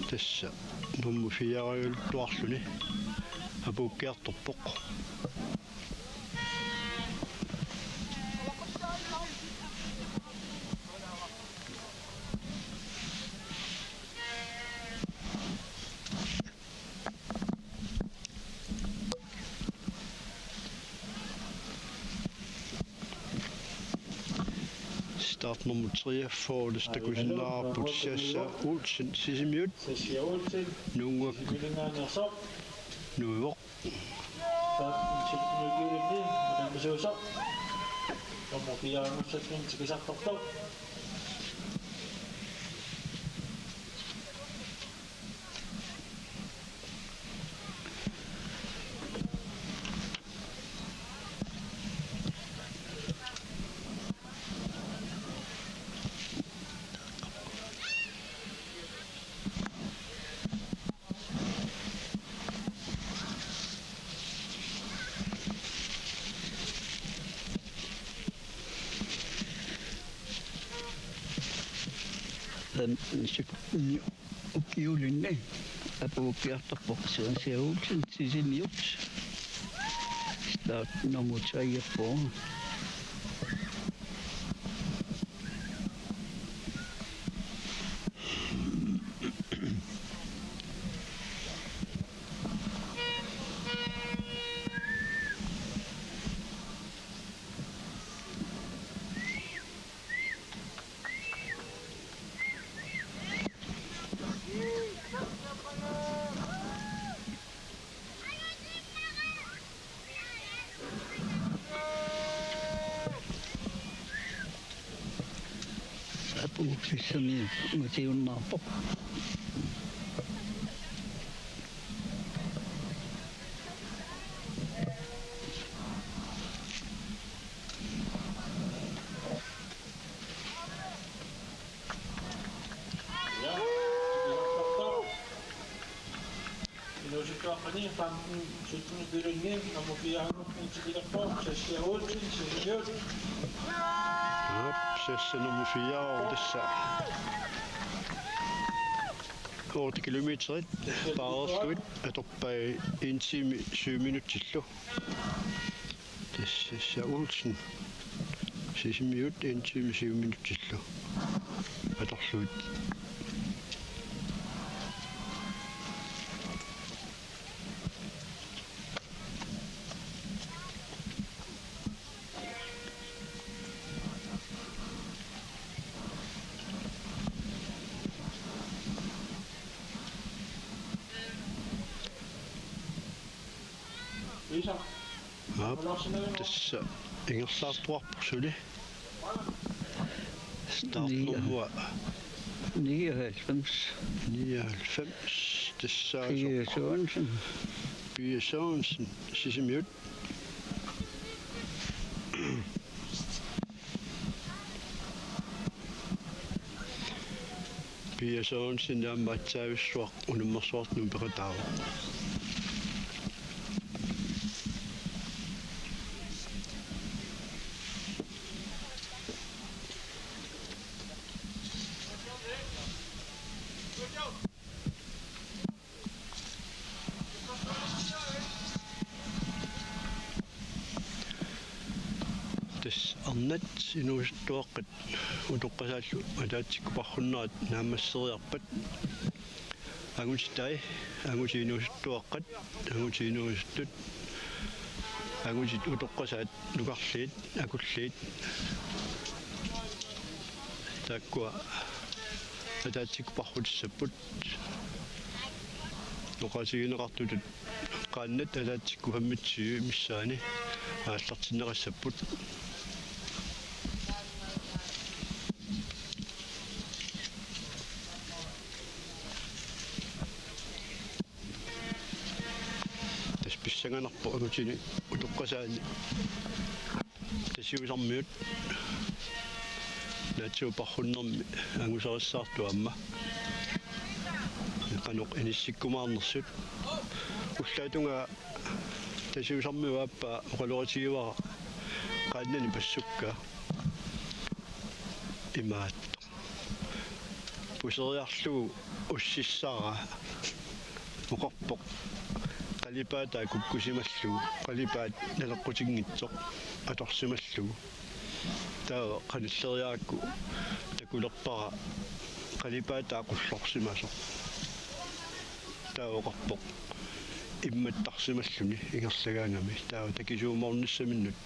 Tassa nummer fire-uluttuarluni apuukkiartorpoq. Start nummer treogfyrre, takusinnaavarput Sasha Olsen, Sisimiut. Sasha Olsen. Nuunnguaq. Sisimiuninngaanneersoq. Nuivoq. Suusoq. Nummer fire-nngussatsinnut tikisartortoq. Taanna syttenit ukiulinni apuukkiartorpoq Svensia Olsen Sisimiut. Startnummer tre-rpoq. Apuup sissami matiunnaarpoq. Ja. Inuusuttuaqqani femten sytten-ip ukiulinni nummer fire-nngortitsilerpoq Saskia Olsen, Sisimiut. Aap, Saskia nummer fire tassa. Otte kilometerit paarerlugit atorpai en time syv minutsillu. Tassa Saskia Olsen Sisimiut en time syv minutsillu atorlugit. Isak. Aap, tassa ingerlaartuarpoq suli. Startnummer nioghalvfems. Nioghalvfems. Tassa Pia Sørensen. Pia Sørensen, Sisimiut. Pia Sørensen aamma atsaavissuaq unammersuartunut peqataavoq. Tassa arnat inuusuttuaqqat utoqqasaallu ataatsikkut parrunnerat naammasseriarpat. Angutitai, angutit inuusuttuaqqat, angutit inuusuttut, angutit utoqqasaat, nukarliit, akulliit. Taakkua ataatsikkut parrutissapput. Oqaatigineqartutut qaannat ataatsikkut femogtyve missaani aallartinneqassapput. Tassa pissanganarpoq angutini utoqqasaani Tasiusarmiut naatsumik parrunnermi angusarissaartut aamma. Qanoq inissikkumaarnersut. Ullaatungaa Tasiusarmiut aappaa oqaloqatigivara qaannani passukkaa. Imaattoq. Puseriarlugu ussissaraa oqarpoq. Qalipaataa kukkusimallugu, qalipaat naleqqutinngitsoq atorsimallugu. Taava qanilleriarakku takulerpara qalipaataa qullorsimasoq. Taava oqarpoq immattarsimalluni ingerlagaangami. Taava takisuumoornissaminnut